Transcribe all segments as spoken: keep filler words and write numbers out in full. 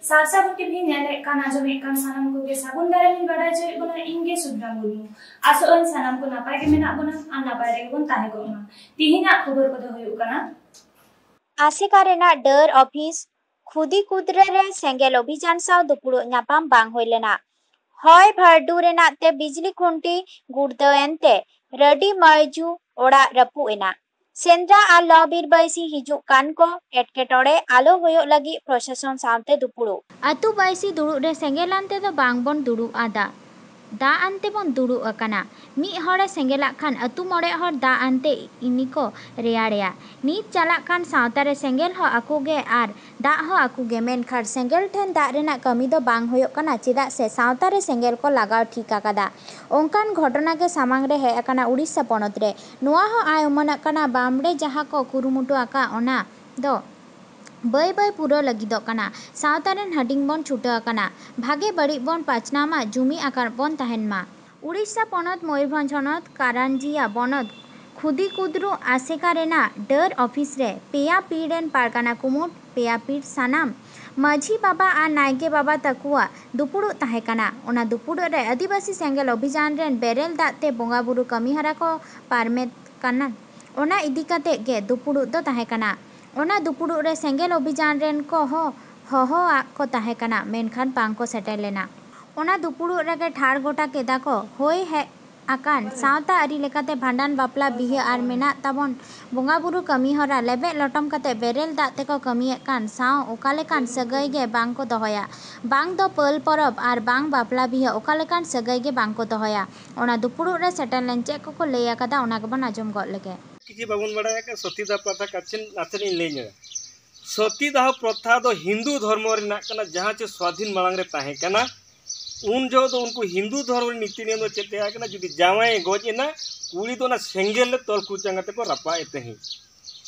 ᱥᱟᱨ ᱥᱟᱹᱜᱩᱱ ᱴᱤᱵᱷᱤ ᱧᱮᱞᱮᱫ ᱠᱟᱱ, ᱟᱸᱡᱚᱢᱮᱫ ᱠᱟᱱ ᱥᱟᱱᱟᱢ ᱠᱚᱜᱮ ᱥᱟᱹᱜᱩᱱ ᱫᱟᱨᱟᱢ ᱤᱧ ᱵᱟᱰᱟᱭ ᱦᱚᱪᱚᱭᱮᱫ ᱵᱚᱱᱟ, ᱤᱧ ᱜᱮ ᱥᱩᱵᱷᱨᱟ ᱢᱩᱨᱢᱩ᱾ ᱟᱥᱚᱜ ᱟᱹᱧ ᱥᱟᱱᱟᱢ ᱠᱚ ᱱᱟᱯᱟᱭ ᱜᱮ ᱢᱮᱱᱟᱜ ᱵᱚᱱᱟ ᱟᱨ ᱱᱟᱯᱟᱭ ᱨᱮᱜᱮ ᱵᱚᱱ ᱛᱟᱦᱮᱸ ᱠᱚᱜ ᱢᱟ᱾ ᱛᱤᱦᱤᱧᱟᱜ ᱠᱷᱚᱵᱚᱨ ᱠᱚᱫᱚ ᱦᱩᱭᱩᱜ ᱠᱟᱱᱟ, ᱟᱥᱮᱠᱟ ᱨᱮᱱᱟᱜ ᱰᱟᱹᱨ ᱚᱯᱷᱤᱥ ᱠᱷᱩᱫᱤ ᱠᱩᱫᱽᱨᱟᱹ ᱨᱮ ᱥᱮᱸᱜᱮᱞ ᱚᱵᱷᱤᱡᱟᱱ ᱥᱟᱶ ᱫᱩᱯᱲᱩᱵ ᱧᱟᱯᱟᱢ ᱵᱟᱝ ᱦᱩᱭ ᱞᱮᱱᱟ᱾ ᱦᱚᱭ ᱵᱷᱟᱨᱰᱩ ᱨᱮᱱᱟᱜ ᱛᱮ ᱵᱤᱡᱽᱞᱤ ᱠᱷᱩᱱᱴᱤ ᱜᱩᱲᱫᱟᱹᱣ ᱮᱱᱛᱮ ᱨᱟᱹᱰᱤ ᱢᱟᱹᱭᱡᱩ ᱚᱲᱟᱜ ᱨᱟᱹᱯᱩᱫ ᱮᱱᱟ᱾ ᱥᱮᱸᱫᱽᱨᱟ ᱟᱨ ᱞᱚ ᱵᱤᱨ ᱵᱟᱹᱭᱥᱤ ᱦᱤᱡᱩᱜ ᱠᱟᱱ ᱠᱚ ᱮᱴᱠᱮᱴᱚᱬᱮ ᱟᱞᱚ ᱦᱩᱭᱩᱜ ᱞᱟᱹᱜᱤᱫ ᱯᱨᱚᱥᱟᱥᱚᱱ ᱥᱟᱶᱛᱮ ᱫᱩᱯᱲᱩᱵ᱾ ᱟᱹᱛᱩ ᱵᱟᱹᱭᱥᱤ ᱫᱩᱲᱩᱵ ᱨᱮ ᱥᱮᱸᱜᱮᱞ ᱟᱱᱛᱮ ᱫᱚ ᱵᱟᱝ ᱵᱚᱱ ᱫᱩᱲᱩᱵ ᱟᱫᱟ᱾ ᱫᱟᱜ ᱟᱱᱛᱮ ᱵᱚᱱ ᱫᱩᱲᱩᱵ ᱟᱠᱟᱱᱟ᱾ ᱢᱤᱫ ᱦᱚᱲᱮ ᱥᱮᱸᱜᱮᱞᱟᱜ ᱠᱷᱟᱱ ᱟᱹᱛᱩ ᱢᱚᱬᱮ ᱦᱚᱲ ᱫᱟᱜ ᱟᱱᱛᱮ ᱤᱱᱤ ᱠᱚ ᱨᱮᱭᱟᱲᱮᱭᱟ᱾ ᱱᱤᱛ ᱪᱟᱞᱟᱜ ᱠᱟᱱ ᱥᱟᱶᱛᱟ ᱨᱮ ᱥᱮᱸᱜᱮᱞ ᱦᱚᱸ ᱟᱠᱚ ᱜᱮ ᱟᱨ ᱫᱟᱜ ᱦᱚᱸ ᱟᱠᱚ ᱜᱮ, ᱢᱮᱱᱠᱷᱟᱱ ᱥᱮᱸᱜᱮᱞ ᱴᱷᱮᱱ ᱫᱟᱜ ᱨᱮᱱᱟᱜ ᱠᱟᱹᱢᱤ ᱫᱚ ᱵᱟᱝ ᱦᱩᱭᱩᱜ ᱠᱟᱱᱟ, ᱪᱮᱫᱟᱜ ᱥᱮ ᱥᱟᱶᱛᱟ ᱨᱮ ᱥᱮᱸᱜᱮᱞ ᱠᱚ ᱞᱟᱜᱟᱣ ᱴᱷᱤᱠ ᱟᱠᱟᱫᱟ᱾ ᱚᱱᱠᱟᱱ ᱜᱷᱚᱴᱚᱱᱟ ᱜᱮ ᱥᱟᱢᱟᱝ ᱨᱮ ᱦᱮᱡ ᱟᱠᱟᱱᱟ ᱩᱲᱤᱥᱥᱟ ᱯᱚᱱᱚᱛ ᱨᱮ᱾ ᱱᱚᱣᱟ ᱦᱚᱸ ᱟᱭ ᱩᱢᱟᱹᱱᱚᱜ ᱠᱟᱱᱟ, ᱵᱟᱢᱲᱮ ᱡᱟᱦᱟᱸ ᱠᱚ ᱠᱩᱨᱩᱢᱩᱴᱩ ᱟᱠᱟᱫ, ᱚᱱᱟ ᱫᱚ ᱵᱟᱹᱭ ᱵᱟᱹᱭ ᱯᱩᱨᱟᱹᱣ ᱞᱟᱹᱜᱤᱫᱚᱜ ᱠᱟᱱᱟ᱾ ᱥᱟᱶᱛᱟ ᱨᱮᱱ ᱦᱟᱹᱴᱤᱧ ᱵᱚᱱ ᱪᱷᱩᱴᱟᱹᱣ ᱟᱠᱟᱱᱟ᱾ ᱵᱷᱟᱜᱮ ᱵᱟᱹᱲᱤᱡ ᱵᱚᱱ ᱯᱟᱪᱱᱟᱣ ᱢᱟ, ᱡᱩᱢᱤᱫ ᱟᱠᱟᱨ ᱵᱚᱱ ᱛᱟᱦᱮᱱ ᱢᱟ᱾ ᱩᱲᱤᱥᱥᱟ ᱯᱚᱱᱚᱛ ᱢᱚᱭᱩᱨᱵᱷᱚᱸᱡᱽ ᱦᱚᱱᱚᱛ ᱠᱟᱨᱟᱱᱡᱤᱭᱟ ᱵᱚᱱᱚᱛ ᱠᱷᱩᱫᱤ ᱠᱩᱫᱽᱨᱩ ᱟᱥᱮᱠᱟ ᱨᱮᱱᱟᱜ ᱰᱟᱹᱨ ᱚᱯᱷᱤᱥ ᱨᱮ ᱯᱮᱭᱟ ᱯᱤᱲ ᱨᱮᱱ ᱯᱟᱨᱜᱟᱱᱟ ᱠᱩᱢᱩᱴ, ᱯᱮᱭᱟ ᱯᱤᱲ ᱥᱟᱱᱟᱢ ᱢᱟᱹᱡᱷᱤ ᱵᱟᱵᱟ ᱟᱨ ᱱᱟᱭᱠᱮ ᱵᱟᱵᱟ ᱛᱟᱠᱚᱣᱟᱜ ᱫᱩᱯᱩᱲᱩᱵ ᱛᱟᱦᱮᱸ ᱠᱟᱱᱟ᱾ ᱚᱱᱟ ᱫᱩᱯᱩᱲᱩᱵ ᱨᱮ ᱟᱹᱫᱤᱵᱟᱹᱥᱤ ᱥᱮᱸᱜᱮᱞ ᱚᱵᱷᱤᱡᱟᱱ ᱨᱮᱱ ᱵᱮᱨᱮᱞ ᱫᱟᱜ ᱛᱮ ᱵᱚᱸᱜᱟ ᱵᱩᱨᱩ ᱠᱟᱹᱢᱤ ᱦᱚᱨᱟ ᱠᱚ ᱯᱟᱨᱢᱮᱛ ᱠᱟᱱᱟ᱾ ᱚᱱᱟ ᱤᱫᱤ ᱠᱟᱛᱮ ᱜᱮ ᱫᱩᱯᱩᱲᱩᱵ ᱫᱚ ᱛᱟᱦᱮᱸ ᱠᱟᱱᱟ᱾ ᱚᱱᱟ ᱫᱩᱯᱩᱲᱩᱵ ᱨᱮ ᱥᱮᱸᱜᱮᱞ ᱚᱵᱷᱤᱡᱟᱱ ᱨᱮᱱ ᱠᱚ ᱦᱚᱸ ᱦᱚᱦᱚᱣᱟᱜ ᱠᱚ ᱛᱟᱦᱮᱸ ᱠᱟᱱᱟ, ᱢᱮᱱᱠᱷᱟᱱ ᱵᱟᱝ ᱠᱚ ᱥᱮᱴᱮᱨ ᱞᱮᱱᱟ᱾ ᱚᱱᱟ ᱫᱩᱯᱩᱲᱩᱵ ᱨᱮᱜᱮ ᱴᱷᱟᱲ ᱜᱚᱴᱟ ᱠᱮᱫᱟ ᱠᱚ, ᱦᱳᱭ ᱦᱮᱡ ᱟᱠᱟᱱ ᱥᱟᱶᱛᱟ ᱟᱹᱨᱤ ᱞᱮᱠᱟᱛᱮ ᱵᱷᱟᱸᱰᱟᱱ, ᱵᱟᱯᱞᱟ, ᱵᱤᱦᱟᱹ ᱟᱨ ᱢᱮᱱᱟᱜ ᱛᱟᱵᱚᱱ ᱵᱚᱸᱜᱟ ᱵᱩᱨᱩ ᱠᱟᱹᱢᱤ ᱦᱚᱨᱟ ᱞᱮᱵᱮᱫ ᱞᱚᱴᱚᱢ ᱠᱟᱛᱮ ᱵᱮᱨᱮᱞ ᱫᱟᱜ ᱛᱮᱠᱚ ᱠᱟᱹᱢᱤᱭᱮᱫ ᱠᱟᱱ ᱥᱟᱶ ᱚᱠᱟ ᱞᱮᱠᱟᱱ ᱥᱟᱹᱜᱟᱹᱭ ᱜᱮ ᱵᱟᱝ ᱠᱚ ᱫᱚᱦᱚᱭᱟ᱾ ᱵᱟᱝ ᱫᱚ ᱯᱟᱹᱞ ᱯᱚᱨᱚᱵᱽ ᱟᱨ ᱵᱟᱝ ᱵᱟᱯᱞᱟ ᱵᱤᱦᱟᱹ ᱚᱠᱟ ᱞᱮᱠᱟᱱ ᱥᱟᱹᱜᱟᱹᱭ ᱜᱮ ᱵᱟᱝ ᱠᱚ ᱫᱚᱦᱚᱭᱟ᱾ ᱚᱱᱟ ᱫᱩᱯᱩᱲᱩᱵ ᱨᱮ ᱥᱮᱴᱮᱨ ᱞᱮᱱ ᱪᱮᱫ ᱠᱚᱠᱚ ᱞᱟᱹᱭ ᱟᱠᱟᱫᱟ, ᱚᱱᱟ ᱜᱮᱵᱚᱱ ᱟᱸᱡᱚᱢ ᱜᱚᱫ ᱞᱮᱜᱮ᱾ ᱠᱤᱪᱷᱩ ᱵᱟᱵᱚᱱ ᱵᱟᱲᱟᱭᱟ, ᱥᱚᱛᱤ ᱫᱟᱦᱚ ᱯᱨᱚᱛᱷᱟ ᱠᱟᱪᱷᱮ ᱱᱟᱥᱮ ᱞᱤᱧ ᱞᱟᱹᱭ ᱧᱚᱜᱟ᱾ ᱥᱚᱛᱤ ᱫᱟᱦᱚ ᱯᱨᱚᱛᱷᱟ ᱫᱚ ᱦᱤᱱᱫᱩ ᱫᱷᱚᱨᱢᱚ ᱨᱮᱱᱟᱜ ᱠᱟᱱᱟ, ᱡᱟᱦᱟᱸ ᱪᱮ ᱥᱣᱟᱫᱷᱤᱱ ᱢᱟᱲᱟᱝ ᱨᱮ ᱛᱟᱦᱮᱸ ᱠᱟᱱᱟ᱾ ᱩᱱ ᱡᱚᱦᱚᱜ ᱫᱚ ᱩᱱᱠᱩ ᱦᱤᱱᱫᱩ ᱫᱷᱚᱨᱢᱚ ᱨᱮᱱ ᱱᱤᱛᱤ ᱱᱤᱭᱚᱢ ᱫᱚ ᱪᱮᱫ ᱛᱟᱦᱮᱸ ᱠᱟᱱᱟ, ᱡᱩᱫᱤ ᱡᱟᱶᱟᱭᱮ ᱜᱚᱡ ᱮᱱᱟ, ᱠᱩᱲᱤ ᱫᱚ ᱚᱱᱟ ᱥᱮᱸᱜᱮᱞ ᱨᱮ ᱛᱚᱞ ᱠᱩᱪᱟᱝ ᱠᱟᱛᱮ ᱠᱚ ᱨᱟᱯᱟᱜ ᱮ ᱛᱟᱦᱮᱸᱫ᱾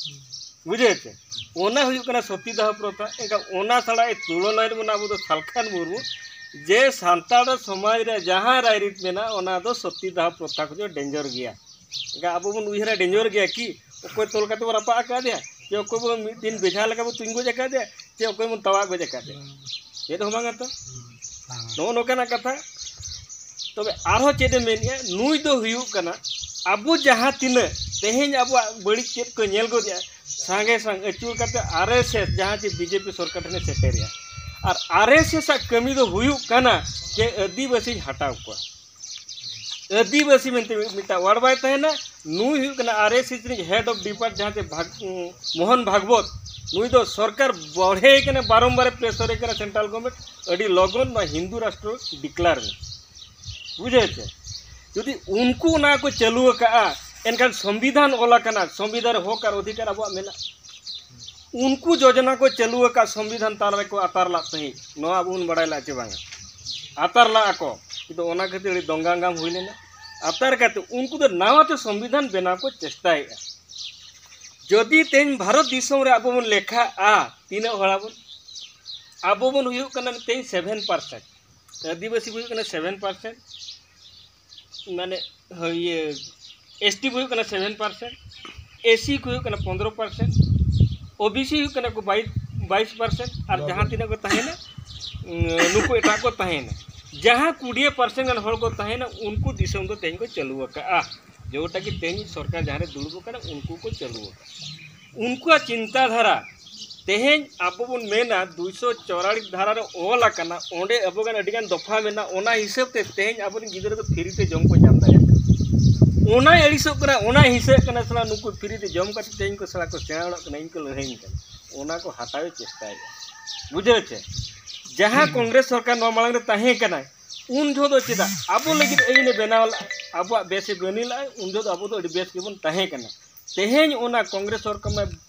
ᱵᱩᱡᱷᱟᱹᱣ ᱪᱮ? ᱚᱱᱟ ᱦᱩᱭᱩᱜ ᱠᱟᱱᱟ ᱥᱚᱛᱤ ᱫᱟᱦᱚ ᱯᱨᱚᱛᱷᱟ᱾ ᱮᱱᱠᱷᱟᱱ ᱚᱱᱟ ᱥᱟᱞᱟᱜ ᱮ ᱛᱩᱞᱚᱱᱟᱭᱮᱫ ᱵᱚᱱᱟ ᱟᱵᱚ ᱫᱚ ᱥᱟᱞᱠᱷᱟᱱ ᱢᱩᱨᱢᱩ, ᱡᱮ ᱥᱟᱱᱛᱟᱲ ᱥᱚᱢᱟᱡᱽ ᱨᱮ ᱡᱟᱦᱟᱸ ᱨᱟᱭᱨᱤᱛ ᱢᱮᱱᱟᱜᱼᱟ, ᱚᱱᱟ ᱫᱚ ᱥᱚᱛᱤ ᱫᱟᱦᱚ ᱯᱨᱚᱛᱷᱟ ᱠᱷᱚᱱ ᱦᱚᱸ ᱰᱮᱧᱡᱚᱨ ᱜᱮᱭᱟ᱾ ᱮᱱᱠᱷᱟᱱ ᱟᱵᱚ ᱵᱚᱱ ᱩᱭᱦᱟᱹᱨᱟ, ᱰᱮᱧᱡᱚᱨ ᱜᱮᱭᱟ ᱠᱤ? ᱚᱠᱚᱭ ᱛᱚᱞ ᱠᱟᱛᱮ ᱵᱚᱱ ᱨᱟᱯᱟᱜ ᱟᱠᱟᱫᱮᱭᱟ? ᱪᱮ ᱚᱠᱚᱭ ᱵᱚᱱ ᱢᱤᱫ ᱫᱤᱱ ᱵᱮᱡᱷᱟ ᱞᱮᱠᱟ ᱵᱚᱱ ᱛᱩᱧ ᱜᱚᱡ ᱟᱠᱟᱫᱮᱭᱟ, ᱪᱮ ᱚᱠᱚᱭ ᱵᱚᱱ ᱛᱟᱣᱟᱜ ᱜᱚᱡ ᱟᱠᱟᱫᱮᱭᱟ? ᱪᱮᱫ ᱦᱚᱸ ᱵᱟᱝᱟ ᱛᱚ᱾ ᱱᱚᱜᱼᱚ ᱱᱚᱝᱠᱟᱱᱟᱜ ᱠᱟᱛᱷᱟ᱾ ᱛᱚᱵᱮ ᱟᱨᱦᱚᱸ ᱪᱮᱫ ᱮ ᱢᱮᱱᱮᱫᱼᱟ, ᱱᱩᱭ ᱫᱚ ᱦᱩᱭᱩᱜ ᱠᱟᱱᱟ ᱟᱵᱚ ᱡᱟᱦᱟᱸ ᱛᱤᱱᱟᱹᱜ ᱛᱮᱦᱮᱧ ᱟᱵᱚᱣᱟᱜ ᱵᱟᱹᱲᱤᱡ ᱪᱮᱫ ᱠᱚ ᱧᱮᱞ ᱜᱚᱫᱮᱜᱼᱟ, ᱥᱟᱸᱜᱮ ᱥᱟᱝ ᱟᱹᱪᱩᱨ ᱠᱟᱛᱮ ᱟᱨ ᱮᱥ ᱮᱥ ᱡᱟᱦᱟᱸ ᱪᱮ ᱵᱤ ᱡᱮ ᱯᱤ ᱥᱚᱨᱠᱟᱨ ᱴᱷᱮᱱᱮ ᱥᱮᱴᱮᱨᱮᱜᱼᱟ᱾ ᱟᱨ ᱟᱨ ᱮᱥ ᱮᱥ ᱟᱜ ᱠᱟᱹᱢᱤ ᱫᱚ ᱦᱩᱭᱩᱜ ᱠᱟᱱᱟ ᱡᱮ ᱟᱹᱫᱤᱵᱟᱹᱥᱤᱧ ᱦᱟᱴᱟᱣ ᱠᱚᱣᱟ᱾ ᱟᱹᱫᱤᱵᱟᱹᱥᱤ ᱢᱮᱱᱛᱮ ᱢᱤᱫᱴᱟᱝ ᱣᱟᱨᱰ ᱵᱟᱭ ᱛᱟᱦᱮᱱᱟ᱾ ᱱᱩᱭ ᱦᱩᱭᱩᱜ ᱠᱟᱱᱟ ᱟᱨ ᱮᱥ ᱮᱥ ᱨᱤᱱᱤᱡ ᱦᱮᱰ ᱚᱯᱷ ᱰᱤᱯᱟᱨᱴ, ᱡᱟᱦᱟᱸ ᱪᱮ ᱵᱷᱟᱜᱽ-, ᱩᱸ, ᱢᱳᱦᱚᱱ ᱵᱷᱟᱜᱽᱵᱚᱛ᱾ ᱱᱩᱭ ᱫᱚ ᱥᱚᱨᱠᱟᱨ ᱵᱚᱲᱦᱮ ᱠᱟᱱᱟ, ᱵᱟᱨᱚᱢᱵᱟᱨᱮ ᱯᱨᱮᱥᱚᱨᱮ ᱠᱟᱱᱟ ᱥᱮᱱᱴᱨᱟᱞ ᱜᱚᱵᱷᱚᱨᱱᱢᱮᱱᱴ, ᱟᱹᱰᱤ ᱞᱚᱜᱚᱱ ᱱᱚᱣᱟ ᱦᱤᱱᱫᱩ ᱨᱟᱥᱴᱨᱚ ᱰᱤᱠᱞᱟᱨ ᱢᱮ᱾ ᱵᱩᱡᱷᱟᱹᱣ ᱪᱮ? ᱡᱩᱫᱤ ᱩᱱᱠᱩ ᱚᱱᱟ ᱠᱚ ᱪᱟᱹᱞᱩ ᱟᱠᱟᱜᱼᱟ, ᱮᱱᱠᱷᱟᱱ ᱥᱚᱝᱵᱤᱫᱷᱟᱱ ᱚᱞ ᱟᱠᱟᱱᱟ, ᱥᱚᱝᱵᱤᱫᱷᱟᱱ ᱨᱮ ᱦᱚᱠ ᱟᱨ ᱚᱫᱷᱤᱠᱟᱨ ᱟᱵᱚᱣᱟᱜ ᱢᱮᱱᱟᱜᱼᱟ᱾ ᱩᱱᱠᱩ ᱡᱳᱡᱚᱱᱟ ᱠᱚ ᱪᱟᱹᱞᱩ ᱟᱠᱟᱫ ᱥᱚᱝᱵᱤᱫᱷᱟᱱ ᱛᱟᱞᱟ ᱨᱮᱠᱚ ᱟᱛᱟᱨ ᱞᱟᱜ ᱛᱟᱦᱮᱸᱫ, ᱱᱚᱣᱟ ᱟᱵᱚ ᱵᱚᱱ ᱵᱟᱲᱟᱭ ᱞᱟᱜᱼᱟ ᱪᱮ ᱵᱟᱝᱟ? ᱟᱛᱟᱨ ᱞᱟᱜ ᱟᱠᱚ, ᱠᱤᱱᱛᱩ ᱚᱱᱟ ᱠᱷᱟᱹᱛᱤᱨ ᱟᱹᱰᱤ ᱫᱚᱝᱜᱟᱢ ᱦᱩᱭ ᱞᱮᱱᱟ᱾ ᱟᱛᱟᱨ ᱠᱟᱛᱮ ᱩᱱᱠᱩ ᱫᱚ ᱱᱟᱣᱟ ᱛᱮ ᱥᱚᱝᱵᱤᱫᱷᱟᱱ ᱵᱮᱱᱟᱣ ᱠᱚ ᱪᱮᱥᱴᱟᱭᱮᱫᱼᱟ᱾ ᱡᱩᱫᱤ ᱛᱮᱦᱮᱧ ᱵᱷᱟᱨᱚᱛ ᱫᱤᱥᱚᱢ ᱨᱮ ᱟᱵᱚ ᱵᱚᱱ ᱞᱮᱠᱷᱟᱜᱼᱟ, ᱛᱤᱱᱟᱹᱜ ᱦᱚᱲ ᱟᱵᱚᱱ? ᱟᱵᱚ ᱵᱚᱱ ᱦᱩᱭᱩᱜ ᱠᱟᱱᱟ ᱛᱮᱦᱮᱧ ᱥᱮᱵᱷᱮᱱ ᱯᱟᱨᱥᱮᱱᱴ, ᱟᱹᱫᱤᱵᱟᱹᱥᱤ ᱠᱚ ᱦᱩᱭᱩᱜ ᱠᱟᱱᱟ ᱥᱮᱵᱷᱮᱱ ᱯᱟᱨᱥᱮᱱᱴ, ᱢᱟᱱᱮ, ᱦᱳᱭ, ᱤᱭᱟᱹ, ᱮᱥ ᱴᱤ ᱠᱚ ᱦᱩᱭᱩᱜ ᱠᱟᱱᱟ ᱥᱮᱵᱷᱮᱱ ᱯᱟᱨᱥᱮᱱᱴ, ᱮᱥ ᱥᱤ ᱠᱚ ᱦᱩᱭᱩᱜ ᱠᱟᱱᱟ ᱯᱚᱱᱫᱽᱨᱚ ᱯᱟᱨᱥᱮᱱᱴ, ᱳ ᱵᱤ ᱥᱤ ᱦᱩᱭᱩᱜ ᱠᱟᱱᱟ ᱠᱚ ᱵᱟᱭᱤᱥ, ᱵᱟᱭᱤᱥ ᱯᱟᱨᱥᱮᱱᱴ, ᱟᱨ ᱡᱟᱦᱟᱸ ᱛᱤᱱᱟᱹᱜ ᱠᱚ ᱛᱟᱦᱮᱸᱭᱮᱱᱟ, ᱩᱸ, ᱱᱩᱠᱩ ᱮᱴᱟᱜ ᱠᱚ ᱛᱟᱦᱮᱸᱭᱮᱱᱟ᱾ ᱡᱟᱦᱟᱸ ᱠᱩᱲᱤᱭᱟᱹ ᱯᱟᱨᱥᱮᱱᱴ ᱜᱟᱱ ᱦᱚᱲ ᱠᱚ ᱛᱟᱦᱮᱸᱭᱮᱱᱟ, ᱩᱱᱠᱩ ᱫᱤᱥᱚᱢ ᱫᱚ ᱛᱮᱦᱮᱧ ᱠᱚ ᱪᱟᱹᱞᱩ ᱟᱠᱟᱫᱼᱟ᱾ ᱡᱮᱴᱟ ᱠᱤ ᱛᱮᱦᱮᱧ ᱥᱚᱨᱠᱟᱨ ᱡᱟᱦᱟᱸ ᱨᱮ ᱫᱩᱲᱩᱵ ᱟᱠᱟᱱᱟ, ᱩᱱᱠᱩ ᱠᱚ ᱪᱟᱹᱞᱩ ᱟᱠᱟᱫᱼᱟ᱾ ᱩᱱᱠᱩᱣᱟᱜ ᱪᱤᱱᱛᱟᱹ ᱫᱷᱟᱨᱟ, ᱛᱮᱦᱮᱧ ᱟᱵᱚ ᱵᱚᱱ ᱢᱮᱱᱟ ᱫᱩᱭᱥᱚ ᱪᱚᱣᱨᱟᱲᱤᱥ ᱫᱷᱟᱨᱟ ᱨᱮ ᱚᱞ ᱟᱠᱟᱱᱟ, ᱚᱸᱰᱮ ᱟᱵᱚ ᱜᱟᱱ ᱟᱹᱰᱤ ᱜᱟᱱ ᱫᱚᱯᱷᱟ ᱢᱮᱱᱟᱜᱼᱟ, ᱚᱱᱟ ᱦᱤᱥᱟᱹᱵ ᱛᱮ ᱛᱮᱦᱮᱧ ᱟᱵᱚᱨᱮᱱ ᱜᱤᱫᱽᱨᱟᱹ ᱫᱚ ᱯᱷᱤᱨᱤ ᱛᱮ ᱡᱚᱢ ᱠᱚ ᱧᱟᱢ ᱫᱟᱲᱮᱭᱟᱜ ᱠᱟᱱᱟ᱾ ᱚᱱᱟᱭ ᱟᱹᱲᱤᱥᱚᱜ ᱠᱟᱱᱟ, ᱚᱱᱟᱭ ᱦᱤᱥᱟᱹᱜ ᱠᱟᱱᱟ, ᱥᱟᱞᱟ ᱱᱩᱠᱩ ᱯᱷᱤᱨᱤ ᱛᱮ ᱡᱚᱢ ᱠᱟᱛᱮ ᱛᱮᱦᱮᱧ ᱠᱚ ᱥᱟᱞᱟ ᱠᱚ ᱥᱮᱬᱟ ᱦᱚᱲᱚᱜ ᱠᱟᱱᱟ, ᱤᱧ ᱠᱚ ᱞᱟᱹᱲᱦᱟᱹᱭᱤᱧ ᱠᱟᱱᱟ, ᱚᱱᱟ ᱠᱚ ᱦᱟᱛᱟᱣᱮ ᱪᱮᱥᱴᱟᱭᱮᱫᱼᱟ᱾ ᱵᱩᱡᱷᱟᱹᱣ ᱪᱮ? ᱡᱟᱦᱟᱸ ᱠᱚᱝᱜᱨᱮᱥ ᱥᱚᱨᱠᱟᱨ ᱱᱚᱣᱟ ᱢᱟᱲᱟᱝ ᱨᱮ ᱛᱟᱦᱮᱸ ᱠᱟᱱᱟᱭ, ᱩᱱ ᱡᱚᱦᱚᱜ ᱫᱚ ᱪᱮᱫᱟᱜ ᱟᱵᱚ ᱞᱟᱹᱜᱤᱫ ᱟᱹᱭᱤᱱᱮ ᱵᱮᱱᱟᱣ ᱞᱮᱫᱼᱟ, ᱟᱵᱚᱣᱟᱜ ᱵᱮᱥᱮ ᱵᱟᱹᱱᱤ ᱞᱮᱫᱼᱟ, ᱩᱱ ᱡᱚᱦᱚᱜ ᱫᱚ ᱟᱵᱚ ᱫᱚ ᱟᱹᱰᱤ ᱵᱮᱥ ᱜᱮᱵᱚᱱ ᱛᱟᱦᱮᱸ ᱠᱟᱱᱟ᱾ ᱛᱮᱦᱮᱧ ᱚᱱᱟ ᱠᱚᱝᱜᱨᱮᱥ ᱥᱚᱨᱠᱟᱨ ᱢᱟ